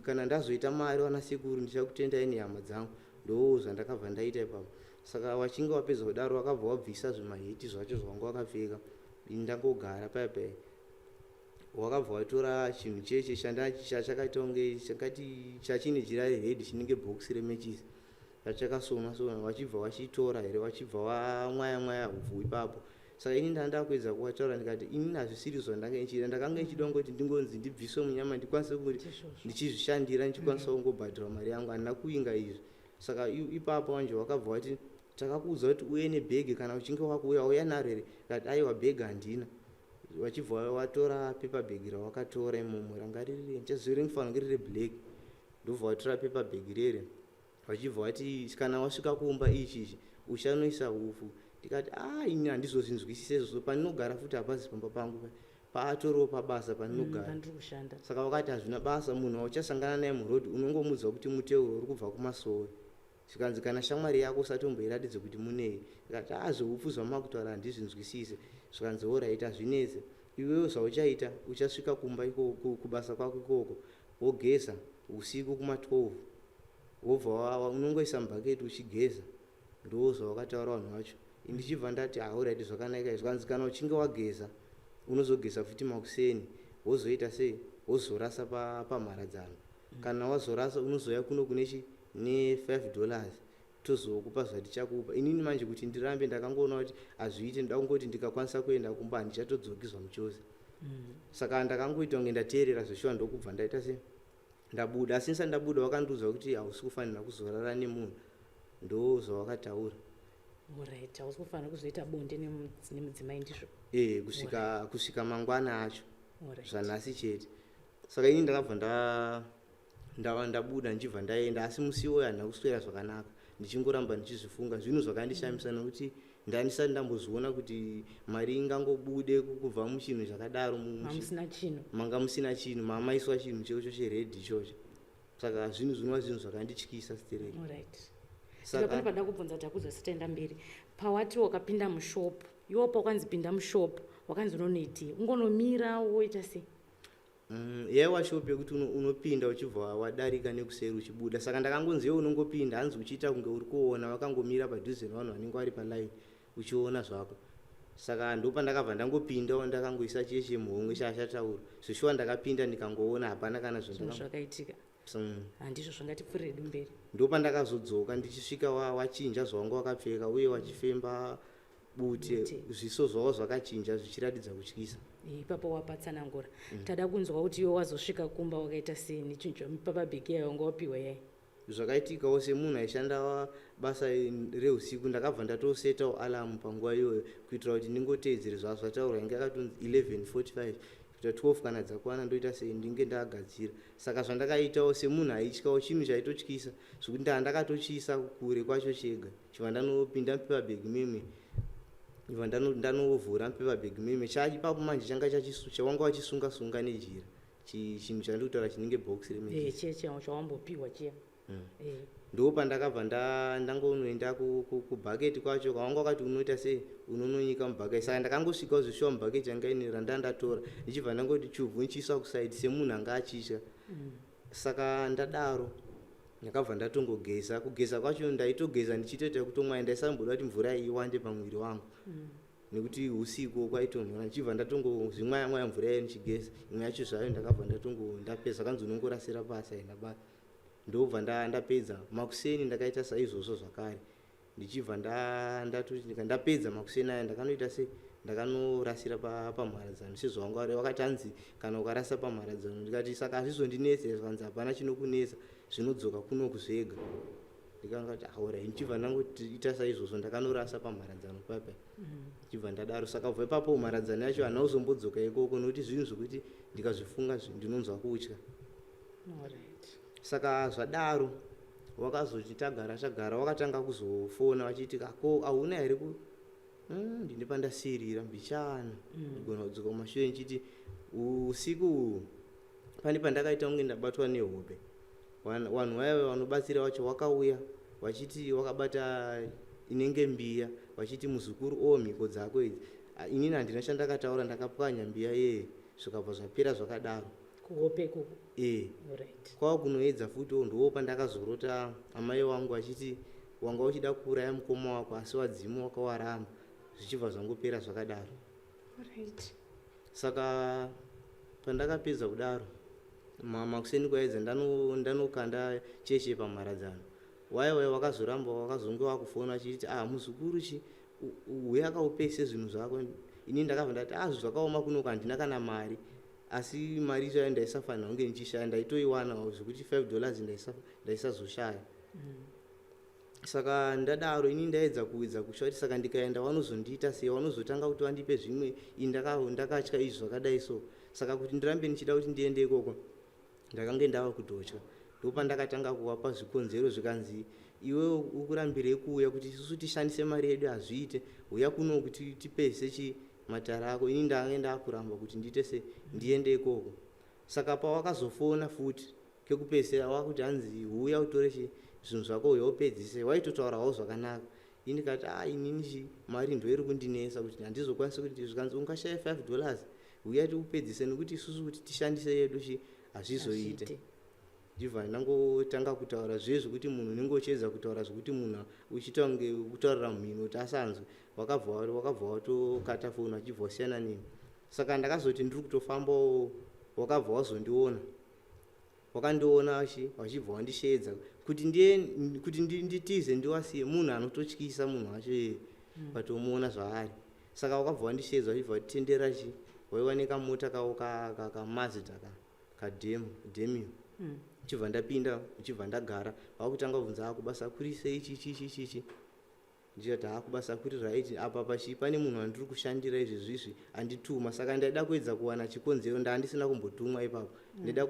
kana ndazoita mari, vana sekuru, ndichakutendai nehama dzangu. Ndo zvandakabva ndaita ipapo. Saka wachinge wapedza kudaro, wakabva wabvisa zvimaheti zvacho zvawanga wakapfeka. Ini ndangogara paya paya, wakabva watora chinhu cheche chachakaita kunge chakati chachine jira rered, chinenge bhokisi remechisi, chachakasona sona. Wachibva wachitora here, wachibva wamwaya mwaya hupfu ipapo. Saka ini ndanga ndakuedza kuvataura, ndikati inini hazvisiri zvandanga ndichida. Ndakanga ndichida kungoti ndingonzi ndibviswe munyama, ndikwanise kuti Ndizvozvo. ndichizvishandira, ndichikwanisa kungobhadhara mari yangu. Handina kuinga izvi. Saka ipapo manje wakabva wati takakuudza kuti uye nebhegi kana uchinge wakuuya, uya naro here? Kati aiwa, bhegi handina. Wachibva watora paper bag rawakatora imomo, ranga riri, ndichaziva, ringofanira kunge riri black. Ndobva watora paper bag rere, vachibva vati kana wasvika kumba ichi ichi uchanoisa hupfu. Ndikati a, ini handizozvinzwisise izvozvo. Pandinogara futi hapazi pamba pangu, paatoriwo pabasa pandinogara. Pandiri kushanda. Saka wakati hazvina basa, munhu wauchasangana naye murodhi unongomudza kuti muteuro uri kubva kumasowe. Zvikanzi kana shamwari yako usatomboiratidze kuti munei. Ndikati a, zveupfu zvamakutaura handizvinzwisise. Zvikanzi alright, hazvinetse. Iwewe zvauchaita, uchasvika kumba ikoko, kubasa kwako ikoko, wogeza usiku kuma12, wobva unongoisa mubhaketi uchigeza. Ndo zvawakataura vanhu vacho. Ndichibva ndati alright, zvakanaka. Zvikanzi kana uchinge wageza, unozogeza futi makuseni, wozoita sei, wozorasa pamharadzano. Kana wazorasa, unozouya kuno kune chi ne$5, tozokupa zvatichakupa. Inini manje kuti ndirambe, ndakangoona kuti hazviiti. Ndoda kungoti ndikakwanisa kuenda kumba, handichatodzoki zvamuchose. Saka ndakangoita kunge ndateerera zveshuwa, ndokubva ndaita sei, ndabuda. Asi ndisati ndabuda, wakandiudza kuti hausi kufanira kuzorara nemunhu. Ndo zvawakataura. Alright, hausi kufanira kuzoita bonde nemudzimai, ndizvo? E, kusvika mangwana acho. Zvanhasi chete. Saka ini ndakabva ndabuda, ndichibva ndaenda. Asi musi iwoyo handina kuswera zvakanaka, ndichingoramba ndichizvifunga. Zvinhu zvakandishamisa, nokuti ndandisati ndambozviona kuti mari ingangobude kubva muchinhu chakadaro. Mamusina chinhu. Manga musina chinhu, mamaiswa chinhu checho chered ichocho. Saka zvinhu zvinova zvinhu zvakandityisa stereki. Alright, saka pane pada kubvunza, takudzwa sitaenda mberi. Pawati wakapinda mushopu iwo, pawakanzi pinda mushopu, wakanzi unonoitei? Ungonomira woita sei? Yaiwa shopu yekuti unopinda uchibva wadarika nekuseri uchibuda. Saka ndakangonzi iwe unongopinda, hanzi uchiita kunge uri kuona vakangomira padhuze nevanhu vanenge vari palaini, uchiona zvako. Saka ndopandakabva ndangopindawo, ndakangoisa cheche muhomwe chaachataura. Zveshuwa ndakapinda, ndikangoona hapana kana zvinhu zvandaka zvakaitika. Handizvo zvangatipfuurire mberi. Ndopandakazodzoka ndichisvika wachinja zvawanga wakapfeka, uye wachifemba bute. Bute. Zviso zvavo zvakachinja zvichiratidza kutyisa. Ipapo wapatsanangura. Tada kunzwa kuti iwe wazosvika kumba wakaita sei nechinhu chapaper bag yayo wanga wapiwa yai. Zvakaitikawo, semunhu aishanda basa reusiku, ndakabva ndatosetawo alarm panguva iyoyo kuitira kuti ndingoteedzere zvazvataurwa. Inge yakatonzi 11:45 kuita 12, kana dzakwana ndoita sei, ndinge ndagadzira. Saka zvandakaitawo, semunhu aityawo, chinhu chaitotyisa zvekuti ndaa ndakatochiisa kure kwacho chega, chibva ndanopinda mupaper bag meme, ibva ndanovhura mupaper bag meme. Ipapo manje changa chawanga wachisunga sunga nejira, chinhu chandiri kutaura chinenge bhokisi remechisi. Chiya chawambopiwa chiya. Ndo pandakabva ndangonoenda kubhaketi kwacho kwavanga wakati unoita sei, unononyika mubhaketi. Saka ndakangosvikawo zvishuwa mubhaketi yanga ine randandatora, ndichibva ndangoti chubvu nichiisa kusaidi semunhu anga achitya. Saka ndadaro ndakabva ndatongogeza. Kugeza kwacho ndaitogeza ndichitoita kutomwaya, ndaisamboda kuti mvura iwande pamuviri wangu nekuti usiku kwaitonhora. Ndichibva ndatongozvimwaya mwaya mvura iye ndichigeza. Imwe yacho zvayo ndakabva ndatongo ndapedza, kanzi unongorasira pasi, haina basa. Ndobva ndapedza. Makuseni ndakaita saizvozvo zvakare, ndichibva ndatoti ndapedza makuseni aya, ndakanoita sei, ndakanorasira pamharadzano sezvavanga vari vakati hanzi kana ukarasa pamharadzano. Ndikati saka hazvizondinetsa? Zvikanzi hapana chinokunetsa, zvinodzoka kunoku zvega. Ndikangati aura, ndichibva ndangoita saizvozvo, ndakanorasa pamharadzano papa, ndichibva ndadaro. Saka kubva ipapo mharadzano yacho handina kuzombodzoka ikoko, nokuti zvinhu zvokuti ndikazvifunga ndinonzwa kutya. Saka zvadaro wakazoti tagara tagara, wakatanga kuzofona vachiti ko hauna here ku ndine pandasiyirira mbichana. Ndigona kudzoka kumashure ndichiti usiku uhu pane pandakaita kunge ndabatwa nehope. Vanhu vaya vanobatsira vacho wakauya vachiti wakabata inenge mbiya, vachiti muzukuru, o mhiko dzako idzi. Inini handina chandakataura, ndakapwanya mbiya yeye, zvikabva zvapera zvakadaro. Kuhope ikoko? E. Kwava kunoedza futiwo, ndo pandakazorota amai vangu vachiti wanga uchida kuuraya mukoma wako, asi wadzimu wakawaramba, zvichibva zvangopera zvakadaro. Saka pandakapedza kudaro makuseni kwaedza, ndanokanda cheche pamharadzano, waya waya wakazoramba wakazonge wakufona achiti, ah, muzukuru, chi uya akaupese zvinhu zvako. Ini ndakabva ndati, ah, zvinhu zvakaoma kunoku, handina kana mari, asi mari ichayo ndaisafanira kunge ndichishaya, ndaitoiwanawo zvekuti $5 ndaisazoshaya. Saka ndadaro ini ndaedza kuedza kutya kuti saka ndikaenda vanozondiita sei, vanozotanga kuti vandipe zvimwe. Ini ndakatya izvi zvakadai so. Saka kuti ndirambe ndichida kuti ndiende ikoko, ndakange ndava kutotya. Ndopandakatanga kuvapa zvikonzero, zvikanzi iwe ukurambirei kuuya kuti isusu tishandise mari yedu? Hazviite, uya kuno kuti tipese chi matara ako. Ini ndange ndakuramba kuti ndiite se ndiende ikoko. Saka pawakazofona futi kekupedzisira wakuti hanzi huya utore chi zvinhu zvako, uya upedzise, waitotaurawo zvakanaka. Ini ndikati, a, inini chi mari ndo iri kundinetsa kuti handizokwanisi kuti. Zvikanzi ungashaya $5? Uya tiupedzise, nekuti isusu kuti tishandise yedu chi hazvizoite. Hazviite. Ndibva ndangotanga kutaura zviye zvekuti munhu unenge uchiedza kutaura zvekuti munhu uchiita kunge kutaurira mhino kuti asanzwe. Wakabva watokata foni, wachibva wasiyana neni. Saka ndakazoti ndiri kutofambawo, wakabva wazondiona, wakandiona wachibva wandisheedza kuti ndiye kuti nditize ndiwasiye. Munhu anototyisa munhu wacho iye, patomuona zvaari. Saka wakabva wandisheedza, wachibva watitendera chi waiwa nekamota kavo kaMazda kademo Demio. Chibva ndapinda, chibva ndagara, vakutanga kubvunza, kubasa kuri sei, chichi chichi chichi. Ndichati, ha, kubasa kuri right, apa pachi pane munhu wandiri kushandira izvezvizvi andituma. Saka ndaida kuedza kuwana chikonzero, ndaandisina kumbotumwa ipapo. Ndaida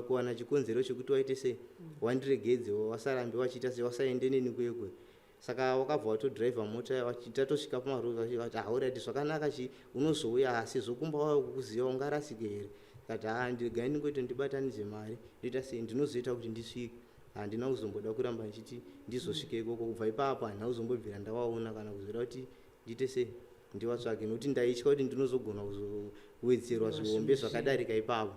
kuwana chikonzero chekuti waite sei, wandiregedze, wasarambe wachiita sei, wasaende neni kwekwe. Saka wakabva watodhiraivha mota, tatosvika pamarodi, vati, alright, zvakanaka, chi unozouya, asi zvokumba wava kukuziva, ungarasike here? Kati, ha, ndiregai ndingoita ndibatanidze mari, ndoita sei, ndinozoita kuti ndisvike. Handina kuzomboda kuramba ndichiti ndizosvike ikoko. Kubva ipapo handina kuzombobvira ndawaona kana kuzoda kuti ndiite sei, ndiwatsvage, nokuti ndaitya kuti ndinozogona kuzowedzerwa zvihombe zvakadarika ipapo.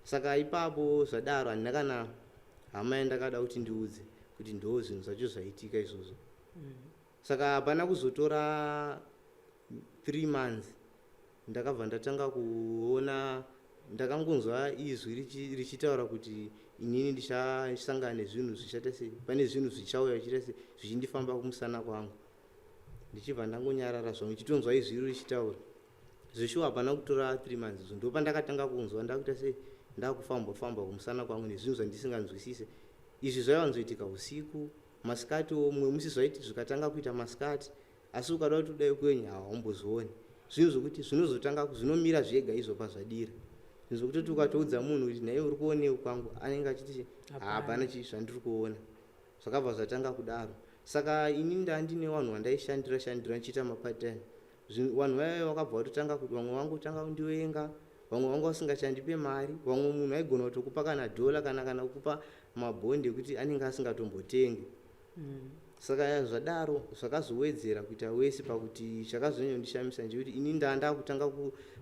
Saka ipapo zvadaro handina kana hama yandakada kuti ndiudze kuti ndo zvinhu zvacho zvaitika izvozvo. Saka hapana kuzotora 3 months, ndakabva ndatanga kuona, ndakangonzwa izwi richitaura kuti inini ndichasangana nezvinhu zvichaita sei, pane zvinhu zvichauya zvichiita sei, zvichindifamba kumusana kwangu. Ndichibva ndangonyarara zvangu, ndichitonzwa izwi iri richitaura. Zveshuwa hapana kutora 3 months izvo, ndopandakatanga kunzwa ndakuita sei, ndakufamba famba kumusana kwangu nezvinhu zvandisinganzwisise. Izvi zvaiwanzoitika usiku, masikatiwo mumwe musi zvaiti zvikatanga kuita masikati, asi ukada kuti udai kwenyu haumbozvioni. Zvinhu zvokuti zvinozotanga zvinomira zvega izvo pazvadira, zvinhu zvokutoti ukatoudza munhu kuti nhai uri kuonei kwangu, anenge achiti hapana chii zvandiri kuona. Zvakabva zvatanga kudaro. Saka ini ndandine vanhu vandaishandira shandira ndichiita mapart time. Vanhu vaiva vakabva vatotanga kuti vamwe vangotanga kundivenga. Vamwe vanga vasingachandipe mari. Vamwe munhu aigona kutokupa kana dhola kana kukupa mabhondi ekuti anenge asingatombotengi. Saka zvadaro zvakazowedzera kuita wese pakuti chakazonyanyondishamisa ndechekuti ini ndaa ndakutanga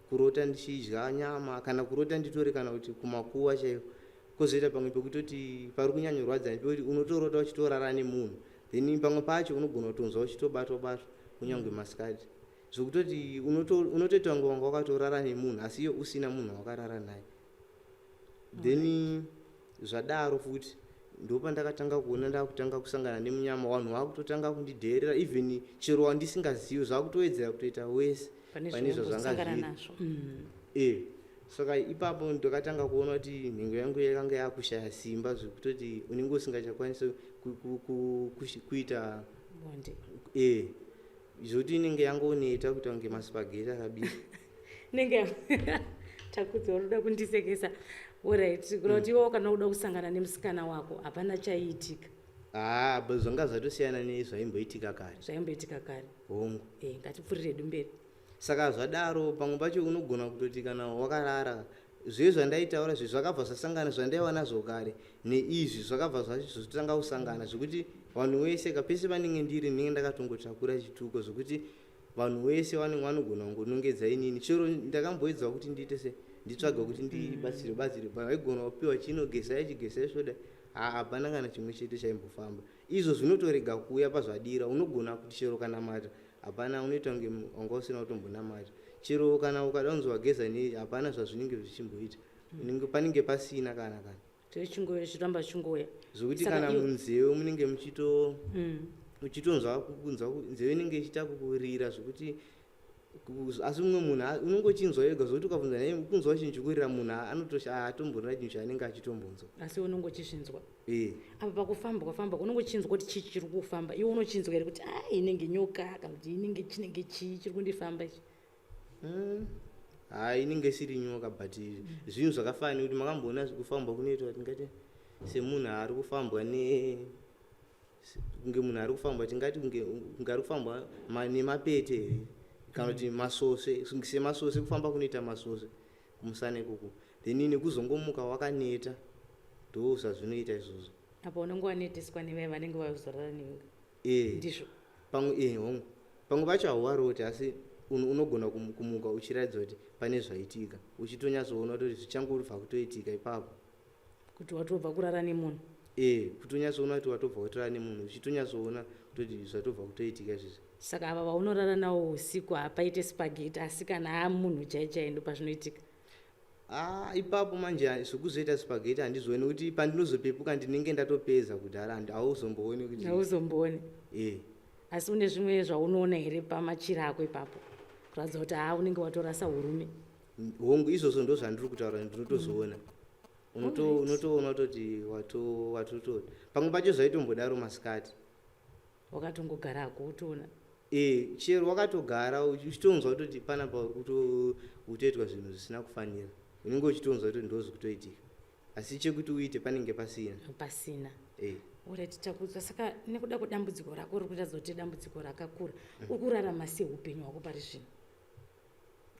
kurota ndichidya nyama kana kurota nditori kana kuti kumakuva chaiko. Kozoita pamwe pekutoti pari kunyanyorwadza ndepekuti unotorota uchitorara nemunhu, then pamwe pacho unogona kutonzwa uchitobatwa batwa kunyange masikati, zvekutoti unotoita kunge wanga wakatorara nemunhu asi iye usina munhu wakarara naye. Then zvadaro futi ndopandakatanga kuona ndakutanga kusangana nemunyama. Vanhu vakutotanga kundidherera, even chero wandisingazivi. Zvakutowedzera kutoita wese pane pane zvazvanga zvaumbosangana zviri. nazvo. Saka ipapo ndakatanga kuona kuti nhengo yangu yakanga yakushaya simba, zvekutoti unenge usingachakwanisi kuita Bonde. Zvokuti inenge yangoneta kuita kunge maspaghetti akabikwa. Nenge Takudzwa, uri kuda kundisekesa. Alright, kuda kuti iwewo kana uda kusangana nemusikana wako hapana chaiitika? Haa, but zvanga zvatosiyana nezvaimboitika kare. Zvaimboitika kare. Hongu. Ngatipfuurire mberi. Saka zvadaro, pamwe pacho unogona kutoti kana wakarara, zve zvandaitaura zve zvakabva zvasangana, zvandaiva nazvo kare neizvi zvakabva zvotanga kusangana, zvekuti vanhu vese kapese panenge ndiri ndinenge ndakatongotakura chituko, zvekuti vanhu vese vanenge vanogona kungonongedza inini. Chero ndakamboedzawo kuti ndiite se nditsvage kuti ndibatsire batsire, vaigona kupiwa chino, gezai, chigezai, zvoda. Haa, hapana kana chimwe chete chaimbofamba. Izvo zvinotorega kuuya pazvadira. Unogona kuti chero kanamata, hapana, unoita kunge wanga usina kutombonamata. Chero kana ukada kunzi wageza nei, hapana zvazvinenge zvichimboita. Unenge panenge pasina kana Zvichiramba zvichingouya. Zvokuti Saka kana munzeve munenge muchito uchitonzwa kunzwa nzeve inenge ichiita kukurira, zvokuti asi mumwe munhu unenge uchinzwa wega, zvokuti ukabvunza naye kunzwa chinhu chikurira, munhu anotosha atomborina chinhu chaanenge achitombonzwa. Asi unenge uchizvinzwa? E. Apa pakufamba kwafamba unenge uchinzwa kuti chii chiri kufamba. Iwe unochinzwa here kuti a inenge nyoka kana kuti inenge chinenge chii chiri kundifamba ichi? Hai, inenge isiri nyoka, but zvinhu zvakafanana nekuti makamboona kufamba kunoitwa, tingati semunhu ari kufambwa ne kunge munhu ari kufambwa, tingati kunge ari kufambwa nemapete here kana kuti masose, semasose, kufamba kunoita masose kumusana ikoko, then nekuzongomuka wakaneta, ndo zvazvinoita izvozvo. Apa unenge waneteswa nevaya vanenge vazorara newe? E. Ndizvo? Pamwe hongu, pamwe pacho hauwaroti, asi unogona kumuka uchiratidza kuti pane zvaitika, uchitonyatsoona kuti zvichangobva kutoitika ipapo. Kuti watobva kurara nemunhu? E, kutonyatsoona kuti watobva kutorara nemunhu, uchitonyatsoona kutoti zvatobva kutoitika izvizvi. Saka ava vaunorara navo usiku hapaite spaghetti, asi kana amunhu chai chai ndo pazvinoitika? Ah, ipapo manje zvekuzoita spaghetti handizooni, nekuti pandinozopepuka ndinenge ndatopedza kudhara, hauzombooni kuti Hauzombooni? E. Asi une zvimwe zvaunoona here pamachira ako ipapo kuratidza kuti haa, unenge watorasa urume? Hongu, izvozvo ndo zvandiri kutaura, ndinotozoona. Unotoona kutoti watotoona. Pamwe pacho zvaitombodaro masikati. Wakatongogarako wotoona? E, chero wakatogara uchitonzwa kutoti panapa uri kutoitwa zvinhu zvisina kufanira, unenge uchitonzwa kuti ndo zvikutoitika, asi chekuti uite panenge pasina. Pasina. E. Alright, Takudzwa, saka nekuda kwedambudziko rako uri kuratidza kuti dambudziko rakakura, uri kurarama sei upenyu hwako pari zvino?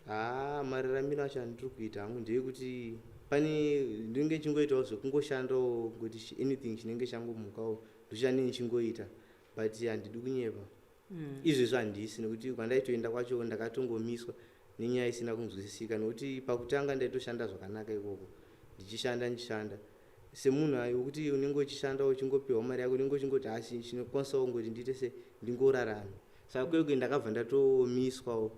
Haa, mararamiro acho andiri kuita hangu ndeyekuti pane ndinenge chingoitawo zvekungoshandawo, kuti anything chinenge changomukawo ndochanenge chingoita, but handidi kunyepa, izvezvi handisi, nekuti kwandaitoenda kwacho ndakatongomiswa nenyaya isina kunzwisisika, nekuti pakutanga ndaitoshanda zvakanaka ikoko, ndichishanda ndichishanda semunhu ayo wekuti unenge uchishanda uchingopiwa mari yako, unenge uchingoti asi chinokwanisawo kungoti ndiite se ndingorarame. Saka kwekwe ndakabva ndatomiswawo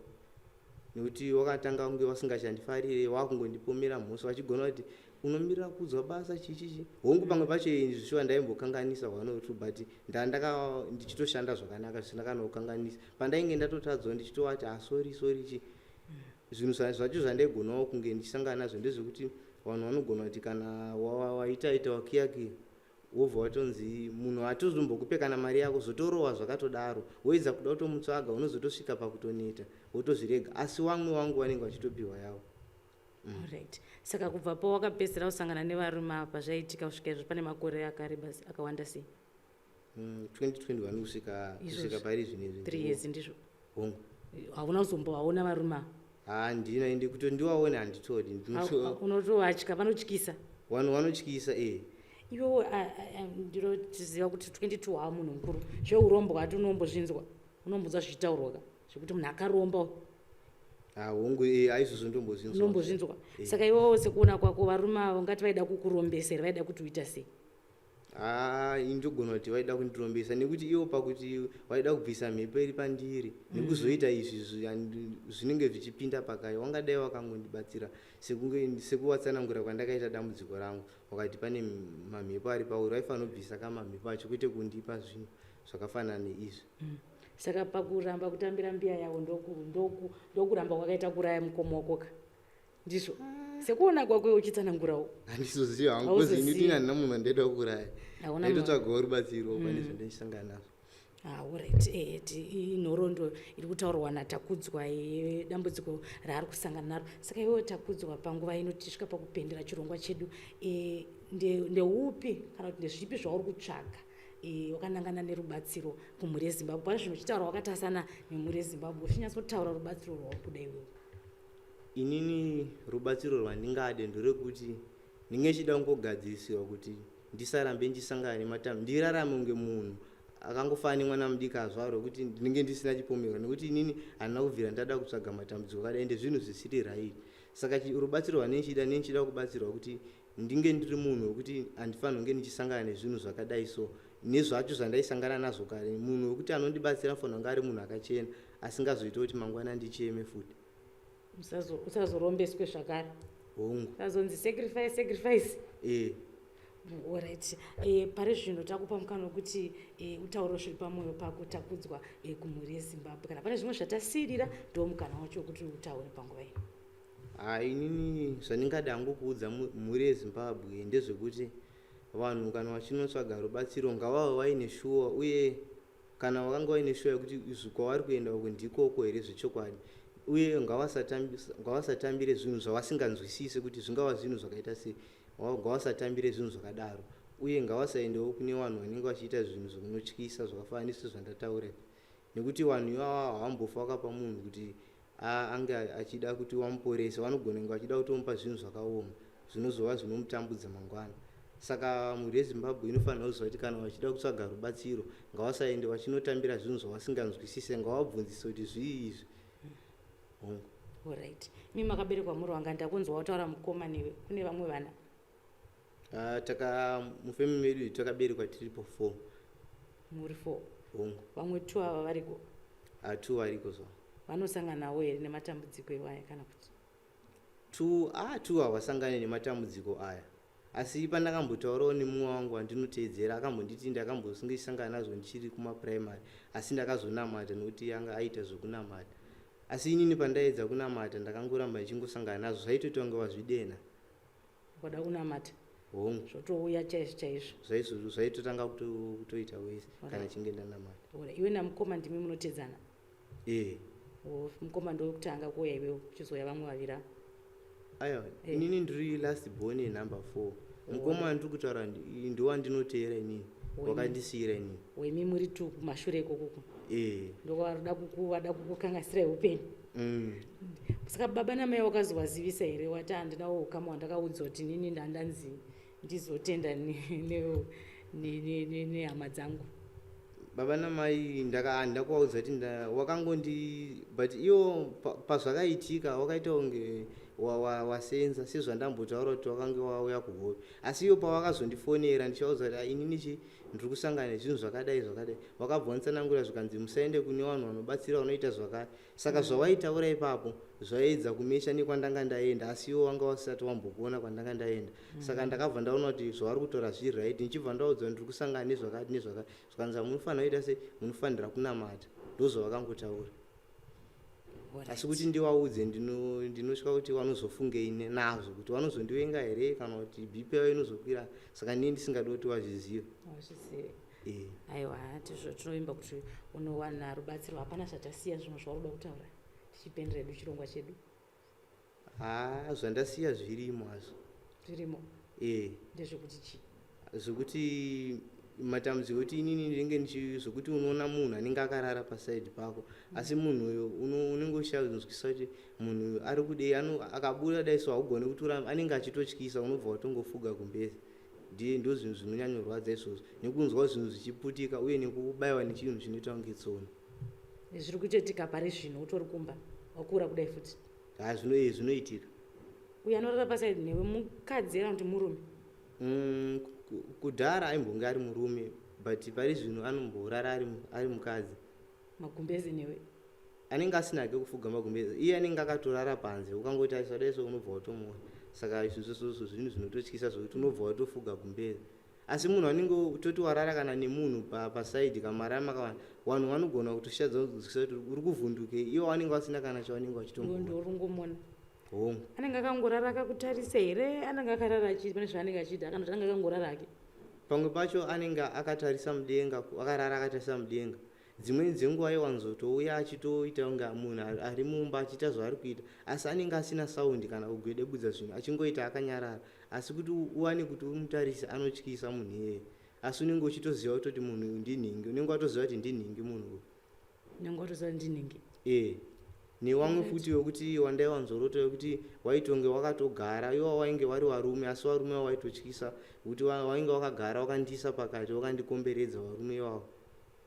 nekuti wakatanga kunge vasingachandifarire, wakungondipomera mhosva, vachigona kuti unomirira kuudzwa basa chichichi. Hongu, pamwe pacho zvishuwa ndaimbokanganisa one or two, but ndandaka ndichitoshanda zvakanaka zvisina kana kukanganisa. Pandainge ndatotadzawo ndichitovati, "Ah, sorry, sorry." Chi zvinhu zvacho zvandaigonawo kunge ndichisangana nazvo ndezvekuti vanhu vanogona kuti kana waitaita wakiyakiya, wobva watonzi munhu hatozombokupe kana mari yako, zotorohwa zvakatodaro. Woedza kuda kutomutsvaga, unozotosvika pakutoneta, wotozvirega, asi wamwe wangu vanenge vachitopiwa yavo. Alright, saka kubva pawakapedzisira kusangana nevarume apa zvaitika kusvika izvo pane makore akareba akawanda sei? 2021 kusvika Izvozvo. pari zvinezvi. 3 years, ndizvo? Hongu. Hauna kuzombovaona varume ava? Handina, ende kuti ndiwaone handitodi. Unotovatya, vanotyisa. Vanhu vanotyisa, e. Iwewo ndinoziva kuti 22 hava munhu mukuru. Zveurombo hati unombozvinzwa, unombonzwa zvichitaurwa ka, zvekuti munhu akaromba? Hongu, e, aizvozvo ndombozvinzwa. Unombozvinzwa. Saka iwewo, sekuona kwako, varume avo ngati vaida kukurombesa here? Vaida kuti uita sei? Haa, indogona kuti vaida kundirombesa, nekuti ivo pakuti vaida kubvisa mhepo iri pandiri nekuzoita izvi zvinenge zvichipinda pakai. Wangadai wakangondibatsira sekunge sekuwatsanangura kwandakaita dambudziko rangu, wakati pane mamhepo ari pauri, vaifanira kubvisa kamamhepo acho, kwete kundipa zvinhu zvakafanana neizvi. Saka pakuramba kutambira mbiya yavo, ndokuramba kwakaita kuraya mukoma wako ka? Ndizvo sekuona kwako uchitsanangurawo? Handizoziva hangu, because ini tini handina munhu andaida kuuraya. Ndaitotsvagawo rubatsiro pane zvandichisangana nazvo. Alright, inhoroondo iri kutaurwa naTakudzwa yedambudziko raari kusangana naro. Saka iwewe Takudzwa, panguva ino tichisvika pakupendera chirongwa chedu, ndeupi kana kuti ndezvipi zvauri kutsvaga wakanangana nerubatsiro kumhuri yeZimbabwe? Pane zvinhu uchitaura wakatasana nemhuri yeZimbabwe, uchinyatsotaura rubatsiro rwauri kuda iwewe. Inini rubatsiro rwandingade nderekuti ndinge chida kungogadzirisirwa kuti ndisarambe ndichisangana nematambo, ndirarame kunge munhu akangofanana nemwana mudiki azvarwa, kuti ndinenge ndisina chipomerwa, nekuti inini handina kubvira ndada kutsvaga matambudziko akadai, ende zvinhu zvisiri right. Saka rubatsiro rwandinechida, ndinechida kubatsirwa kuti ndinge ndiri munhu wekuti handifaniri kunge ndichisangana nezvinhu zvakadai so, nezvacho zvandaisangana nazvo kare. Munhu wekuti anondibatsira anofanira kunge ari munhu akachena, asingazoiti kuti mangwana ndicheme futi. Usazorombeswe zvakare. Hongu. Usazonzi sacrifice, sacrifice. E. Alright, pari zvino takupa mukana wekuti utaure zviri pamwoyo pako, Takudzwa, kumhuri yeZimbabwe. Kana pane zvimwe zvatasiyirira, ndo mukana wacho wekuti utaure panguva ino. Ha, inini zvandingada hangu kuudza mhuri yeZimbabwe ndezvekuti vanhu kana vachinotsvaga rubatsiro ngavave vaine shuwa, uye kana vakanga vaine shuwa yekuti izvi kwavari kuenda uku ndikoko here zvechokwadi, uye ngavasatambire zvinhu zvavasinganzwisisi kuti zvingava zvinhu zvakaita sei. Ngavasatambire zvinhu zvakadaro, uye ngavasaendewo kune vanhu vanenge vachiita zvinhu zvinotyisa zvakafanana nesezvandataura, nekuti vanhu ivava havambofa vakapa munhu kuti ange achida kuti vamuporese. Vanogona kunge vachida kutomupa zvinhu zvakaoma zvinozova zvinomutambudza mangwana. Saka mhuri yeZimbabwe inofanira kuziva kuti kana vachida kutsvaga rubatsiro, ngavasaende vachinotambira zvinhu zvavasinganzwisise, ngavabvunzise kuti zvii izvi. Hongu. Alright, imi makaberekwa muri wanga? Ndakunzwa wataura mukoma newe, kune vamwe vana? Ah, taka mufamily medu takaberekwa tiripo four. Muri four? Hongu. Vamwe two ava variko? Ah, two variko zva. Vanosanganawo here nematambudziko iwaya kana kuti? Two, two havasangani nematambudziko aya, asi pandakambotaurawo nemumwe wangu wandinoteedzera, akambonditi ndakambosangana nazvo ndichiri kumapuraimary, asi ndakazonamata nekuti anga aita zvokunamata. Asi inini pandaedza kunamata, ndakangoramba ndichingosangana nazvo, zvaitoita kunge vazvidena. Ukada kunamata, Hongu. zvotouya chaizvo chaizvo. Zvaizvozvo zvaitotanga kutoita wese kana chinge ndanamata. Alright. Iwe namukoma ndimi munotedzana? E. Mukoma ndokutanga kuuya, iwewe kuchizouya vamwe vaviri ava? Aiwa. Inini ndiri last born yenumber four. Mukoma wandiri kutaura ndowandinoteera inini, wakandisiyira inini. Wemi muri two kumashure ikokoko? E. Ndokavada vada kukukanganisirai upenyu. Saka baba namai wakazovazivisa here, wati handinawo ukama hwandakaudzwa kuti nini ndandanzi ndizotenda nehama dzangu? Baba namai handina kuvaudza kuti wakangondi, but iwo pazvakaitika wakaita kunge wasenza, sezvandambotaura kuti wakange wauya kuhope. Asi iwo pavakazondifonera ndichivaudza kuti, "Ah, inini chi ndiri kusangana nezvinhu zvakadai zvakadai," vakabva vanditsanangura, zvikanzi musaende kune vanhu vanobatsira vanoita zvakare. Saka zvawaitaura ipapo zvaedza kumesha nekwandanga ndaenda, asi iwo wanga wasati wambokuona kwandanga ndaenda. Saka ndakabva ndaona kuti zvavari kutaura zviri right. Ndichibva ndaudza kuti ndiri kusangana nezvakati nezvakati, zvikanzi munofanira kuita sei, munofanira kunamata. Ndozvavakangotaura, asi kuti ndivaudze, ndinosvika kuti vanozofungei nazvo, kuti vanozondivenga here kana kuti BP yavo inozokwira. Saka ndinenge ndisingadi kuti vazvizive. Wazvizive. E. Aiwa, tizvo tinovimba kuti unowana rubatsiro. Hapana zvatasiya, zvimwe zvauri kuda kutaura tichipendera edu chirongwa chedu? Haa, zvandasiya zvirimo hazvo. Zvirimo? E. Ndezvekuti chii? Zvekuti Matambudziko ekuti inini ndinenge ndichi zvokuti unoona munhu anenge akarara pasaidi pako, asi munhu uyo unenge uchanzwisisa kuti munhu uyu ari kudei. Akabuda dai so haugoni kuti urambe, anenge achitotyisa, unobva watongofuga gumbezi. Ndiye ndo zvinhu zvinonyanyorwadza izvozvo, nekunzwa zvinhu zvichiputika uye nekubayiwa nechinhu chinoita kunge tsono. Zviri kutoitika pari zvino utori kumba, wakura kudai futi? Ha, zvinoitika. Uyo anorara pasaidi newe mukadzi kana kuti murume? Kudhara aimbonge ari murume, but pari zvino anomborara ari mukadzi. Magumbezi newe? Anenge asina hake kufuga magumbezi, iye anenge akatorara panze. Ukangotarisa dai so unobva watomuona. Saka izvozvo zvinhu zvinototyisa zvokuti unobva watofuga gumbezi. Asi munhu anenge toti warara kana nemunhu pasaidi kamarara makawanda, vanhu vanogona kutoshadza kunzwisisa kuti uri kuvhundukei, ivo vanenge vasina kana chavanenge vachitomboona. Ndorungomona. Hongu. Anenge akangorara akakutarisa here? Anenge akarara achiita pane zvaanenge achiita, kana kuti anenge akangorara hake? Pamwe pacho anenge akatarisa mudenga, akarara akatarisa mudenga. Dzimweni dzenguva aiwanzotouya achitoita kunge munhu ari mumba achiita zvaari kuita, asi anenge asina saundi kana kugwedebudza zvinhu, achingoita akanyarara. Asi kuti uwane kuti umutarise, anotyisa munhu iyeye, asi unenge uchitoziva kutoti munhu uyu ndinhingi, unenge watoziva kuti ndinhingi munhu uyu. Unenge watoziva kuti ndinhingi. E, newamwe futi wekuti wandaiwanzorota wekuti waitonge wakatogara, iwo wainge vari varume, asi varume avo waitotyisa kuti wainge wakagara wakandiisa pakati, wakandikomberedza, varume ivavo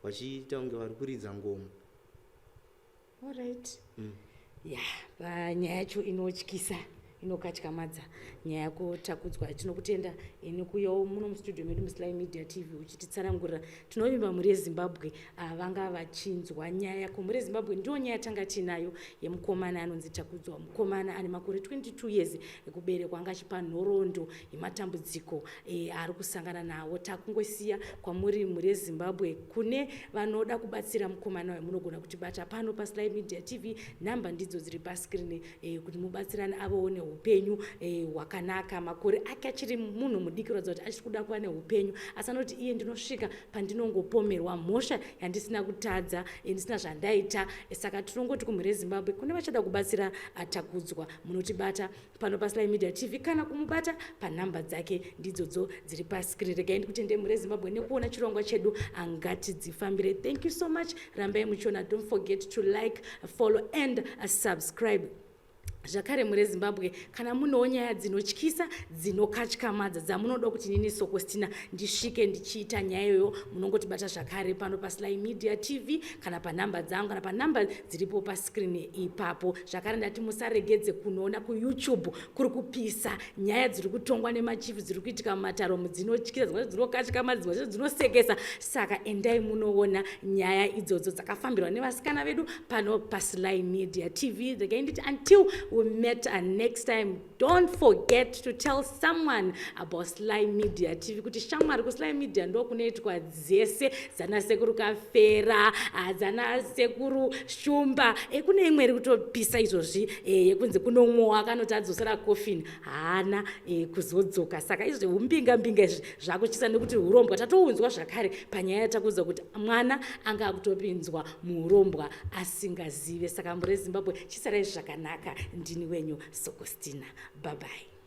vachiita kunge vari kuridza ngoma. Alright. Ya, panyaya yacho inotyisa, inokatyamadza, nyaya yako Takudzwa, tinokutenda nekuuyawo muno mustudio medu muSly Media TV uchititsanangurira. Tinovimba mhuri yeZimbabwe vanga vachinzwa nyaya yako. Mhuri yeZimbabwe, ndiyo nyaya yatanga tiinayo yemukomana anonzi Takudzwa, mukomana ane makore 22 years ekuberekwa, anga achipa nhoroondo yematambudziko ari kusangana nawo. Takungosiya kwamuri, mhuri yeZimbabwe. Kune vanoda kubatsira mukomana uyu, munogona kutibata pano paSly Media TV, nhamba ndidzo dziri paskirini, kuti mubatsirane avewo neupenyu hwakanaka. Makore ake achiri munhu mudiki, kuratidza kuti achiri kuda kuva neupenyu, asi anoti iye, "Ndinosvika pandinongopomerwa mhosva yandisina kutadza, ndisina zvandaita." Saka tinongoti kumhuri yeZimbabwe, kune vachada kubatsira Takudzwa, munotibata pano paSly Media TV kana kumubata panhamba dzake ndidzodzo dziri paskrini. Regai ndikutende, mhuri yeZimbabwe, nekuona chirongwa chedu Ngatidzifambire. Thank you so much, rambai muchiona. Don't forget to like, follow and subscribe. Zvakare, mhuri yeZimbabwe, kana munewo nyaya dzinotyisa, dzinokatyamadza, dzamunoda kuti nini Sokostina ndisvike ndichiita nyaya iyoyo, munongotibata zvakare pano paSly Media TV kana panhamba dzangu kana panhamba dziripo paskrini ipapo. Zvakare ndati musaregedze kunoona kuYouTube, kuri kupisa nyaya dziri kutongwa nemachifu, dziri kuitika mumataromu, dzinotyisa, dzimwe dzinokatyamadza, dzimwe dzinosekesa. Saka endai munoona nyaya idzodzo dzakafambirwa nevasikana vedu pano paSly Media TV. Regai nditi until we met next time, don't forget to tell someone about Sly Media TV, kuti shamwari, kuSly Media ndo kunoitwa dzese dzana Sekuru Kafera, dzana Sekuru Shumba. Kune imwe iri kutopisa izvozvi, yekunzi kunomwowa akanoti adzosera coffin, haana kuzodzoka. Saka izvi umbinga mbinga izvi zvakutyisa nekuti urombwa tatounzwa zvakare panyaya yatakuudza kuti mwana anga akutopinzwa muurombwa asingazive. Saka mhuri yeZimbabwe, chisarai zvakanaka. Ndini wenyu Sokostina. Bye bye.